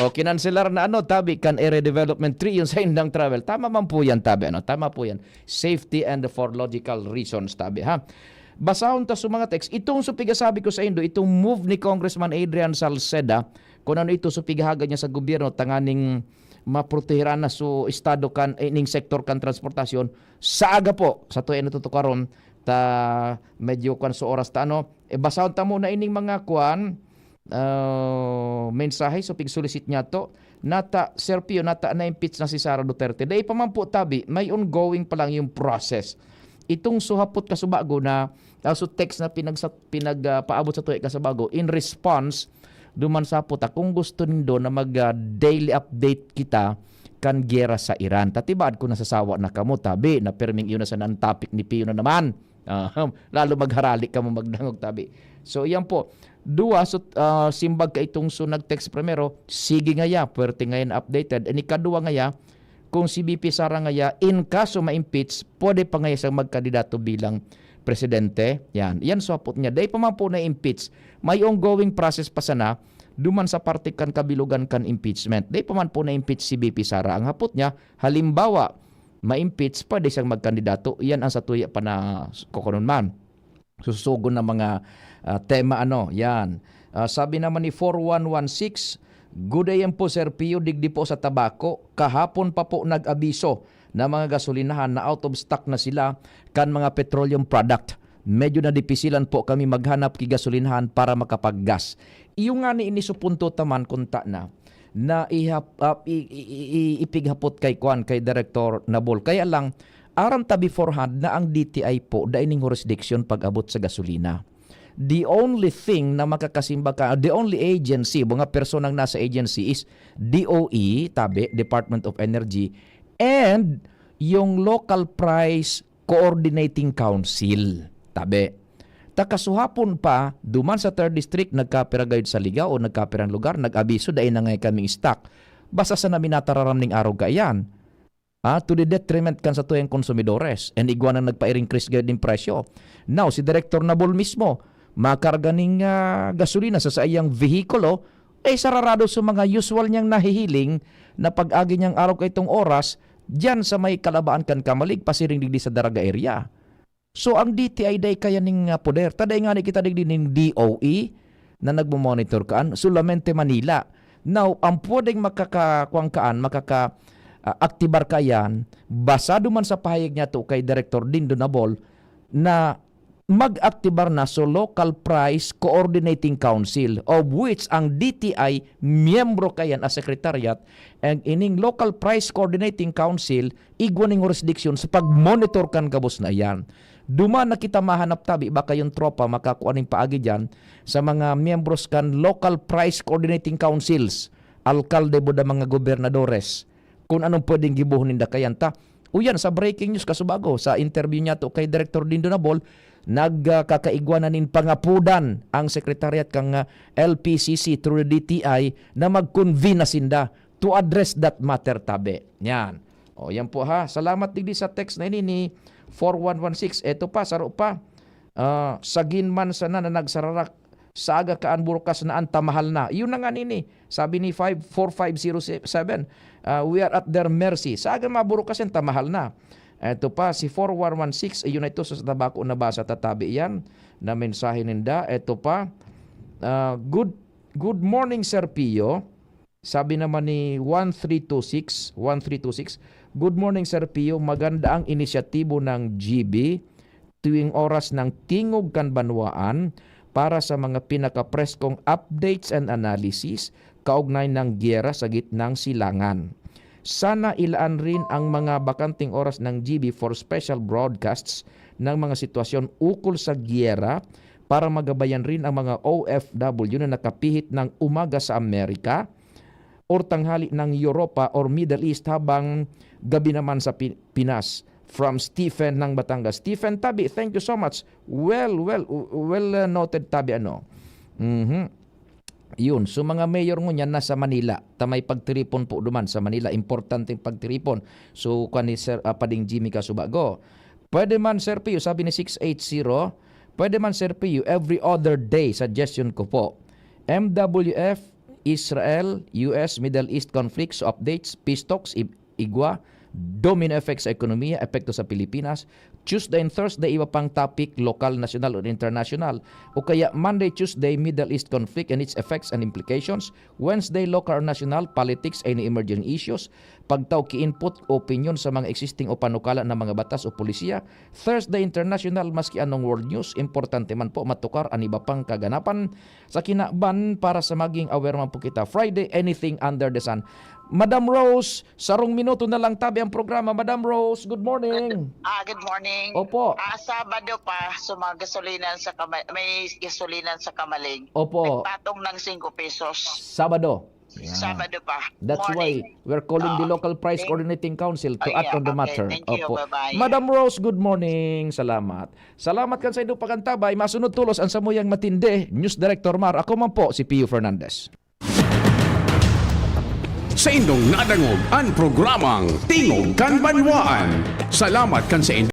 O, kinanselar na ano, tabi kan Area Development Three, yung sa Indang Travel. Tama man po yan, tabi, ano? Tama po yan. Safety and for logical reasons, tabi, ha? Basahon ta sa mga text. Itong supiga sabi ko sa indo, itong move ni Congressman Adrian Salceda, kung ano ito supiga hagad niya sa gobyerno, tanganing maprotehiran na so estado kan, eh, ning sektor kan transportasyon. Sa aga po, sa tuya natutukaron, ta medyo kwan sa oras ta, ano, eh, basahon ta muna ining mga kwan, ah, mensahe, so pig-solicit niya to. Nata, Sir Pio, nata na-impeach na si Sara Duterte. Dai pa man po, tabi, may ongoing pa lang yung process. Itong suhapot kasubago na, ah, so text na pinagsa-, pinag, ah, paabot sa tuya kasubago, in response, duman sa puta, kung gusto nindo na mag, ah, daily update kita kan giyera sa Iran. Tatibaad ko nasasawa na kamo, tabi, na perming iyo na sana ang topic ni Pio na naman. Ah, lalo magharali kamo magdangog, tabi. So, iyan po. Duwa, so, ah, simbag ka itong so nag-text primero, sige ngaya, puwerte ngayan updated. And ikaduwa ngaya, kung si V P Sara ngaya, in kaso ma-impeach, pwede pa ngaya siyang magkandidato bilang presidente. Yan. Yan so hapot niya. Dai pa man po na-impeach. May ongoing process pa sana duman sa parte kan kabilugan kan impeachment. Dai pa man po na-impeach si V P Sara. Ang hapot niya, halimbawa, ma-impeach, pwede siyang magkandidato. Yan ang sa tuya pa na kukunon man. Susugon na mga, ah, tema, ano, yan. Ah, sabi naman ni four one one six, "Good A M po, Sir Pio, digdi po sa Tabaco. Kahapon pa po nag-abiso na mga gasolinahan na out of stock na sila kan mga petroleum product. Medyo nadipisilan po kami maghanap ki gasolinahan para makapag-gas." Iyo nga ni ini su punto taman kunta na, na ihap-, ap-, i-, i-, i-, i-, ipighapot kay kwan, kay Director Nabol. Kaya lang, aram ta beforehand na ang D T I po dai ning jurisdiction pag-abot sa gasolina. The only thing na makakasimba ka, the only agency, mga personang nasa agency is D O E, tabi, Department of Energy, and yung Local Price Coordinating Council, tabi. Ta kasuhapon pa, duman sa third district, nagkapira gayud sa ligaw o nagkapirang lugar, nag-abiso, dai na ngay kaming stock. Basta sa namin natararam ning araw kaiyan. Ah, to the detriment kan satuyang konsumidores. And igwa nang nagpa-increase gayud nin presyo. Now, si Director Nabol mismo, makarga ning, ah, gasolina sa saiyang vehikulo, eh, sararado sa mga usual niyang nahihiling na pag-agi niyang araw kaitong oras, diyan sa may kalabaan kan Camalig, pasiring digdi sa Daraga area. So, ang D T I dai kaya ning, ah, poder. Ta dai ngani kita digdi ning D O E na nagmo-monitor kaan, solamente Manila. Now, ang pwedeng makaka-, kuwan kaan, makaka-, ah, aktibar kaiyan, basado man sa pahayag niya to kay Director Dindo Nabol, na mag-aktibar na so Local Price Coordinating Council, of which ang D T I miyembro kaiyan a secretariat, and ining Local Price Coordinating Council, igwa ning jurisdiction sa pag-monitor kan gabos na iyan. Duman na kita mahanap tabi, baka yung tropa makakua ning paagi diyan sa mga miyembros kan Local Price Coordinating Councils, alkalde, buda mga gobernadores, kung anong pwedeng gibohon ninda kayan ta. Uyan, sa breaking news, kasubago, sa interview niya to kay Director Dindo Nabol, nagkakaigwa na nin pangapodan ang sekretariat kan, ah, L P C C through the D T I na mag-convene na sinda to address that matter, tabi. Yan. O, yan po ha. Salamat digdi sa text na ini ni four one one six. Eto pa, saro pa. Ah, sagin man sana na nagsararak, sa aga kaan burukas na an tamahal na. Yun na nga nini. Sabi ni five four five zero seven, ah, "We are at their mercy." Sa aga maburukas yan, tamahal na. Eto pa, si four one one six, ayun na ito, sa tabako nabasa, tatabi yan, na mensahe ninda. Eto pa, ah, "Good, good morning, Sir Pio." Sabi naman ni one three two six, one three two six, "Good morning, Sir Pio. Maganda ang inisyatibo ng G B tuwing oras ng Tingog kan Banwaan para sa mga pinakapreskong updates and analysis kaugnay ng giyera sa gitnang silangan. Sana ilaan rin ang mga bakanteng oras ng G B for special broadcasts ng mga sitwasyon ukol sa giyera para magabayan rin ang mga O F W na nakapihit ng umaga sa Amerika or tanghali ng Europa or Middle East habang gabi naman sa Pi-, Pinas." From Stephen ng Batangas. Stephen Tabi, thank you so much. Well, well, w-, well, uh, noted, Tabi, ano. Mhm. Yun. So, mga mayor ngunyan nasa Manila. Ta may pagtiripon po duman sa Manila. Importanteng pagtiripon. So, kwan ni Sir, ah, Pading Jimmy Kasubago. Pwede man, Sir Pio, sabi ni six eight zero, pwede man, Sir Pio, every other day, suggestion ko po. M W F, Israel, U S, Middle East conflicts, updates, peace talks, i-, igwa, domino effect sa ekonomiya, epekto sa Pilipinas. Tuesday and Thursday, iba pang topic, lokal, nasyonal, o international. O kaya Monday, Tuesday, Middle East conflict and its effects and implications. Wednesday, lokal or national, politics, any emerging issues. Pagtao ki input, opinion sa mga existing o panukala na mga batas o polisiya. Thursday, international, maski anong world news, importante man po matukar an iba pang kaganapan sa kinaban para sa maging aware man po kita. Friday, anything under the sun. Madam Rose, sarong minuto na lang tabi ang programa. Madam Rose, good morning. Good, ah, good morning. Opo. Ah, Sabado pa, so mga gasolinan sa Kama-, may gasolinan sa Kamalig. Opo. Nagpatong ng singko pesos. Sabado. Yeah. Sabado pa. That's why we're calling the local price coordinating council to act on the matter. Thank you. Opo. Bye-bye. Madam Rose, good morning. Salamat. Salamat kan sa inyong pag-antabay. Masunod tolos ang samuyang matindi. News Director Mar. Ako man po, si Pio Fernandez. Sa indong nadangog ang programang Tingog kan Banwaan. Salamat kan sa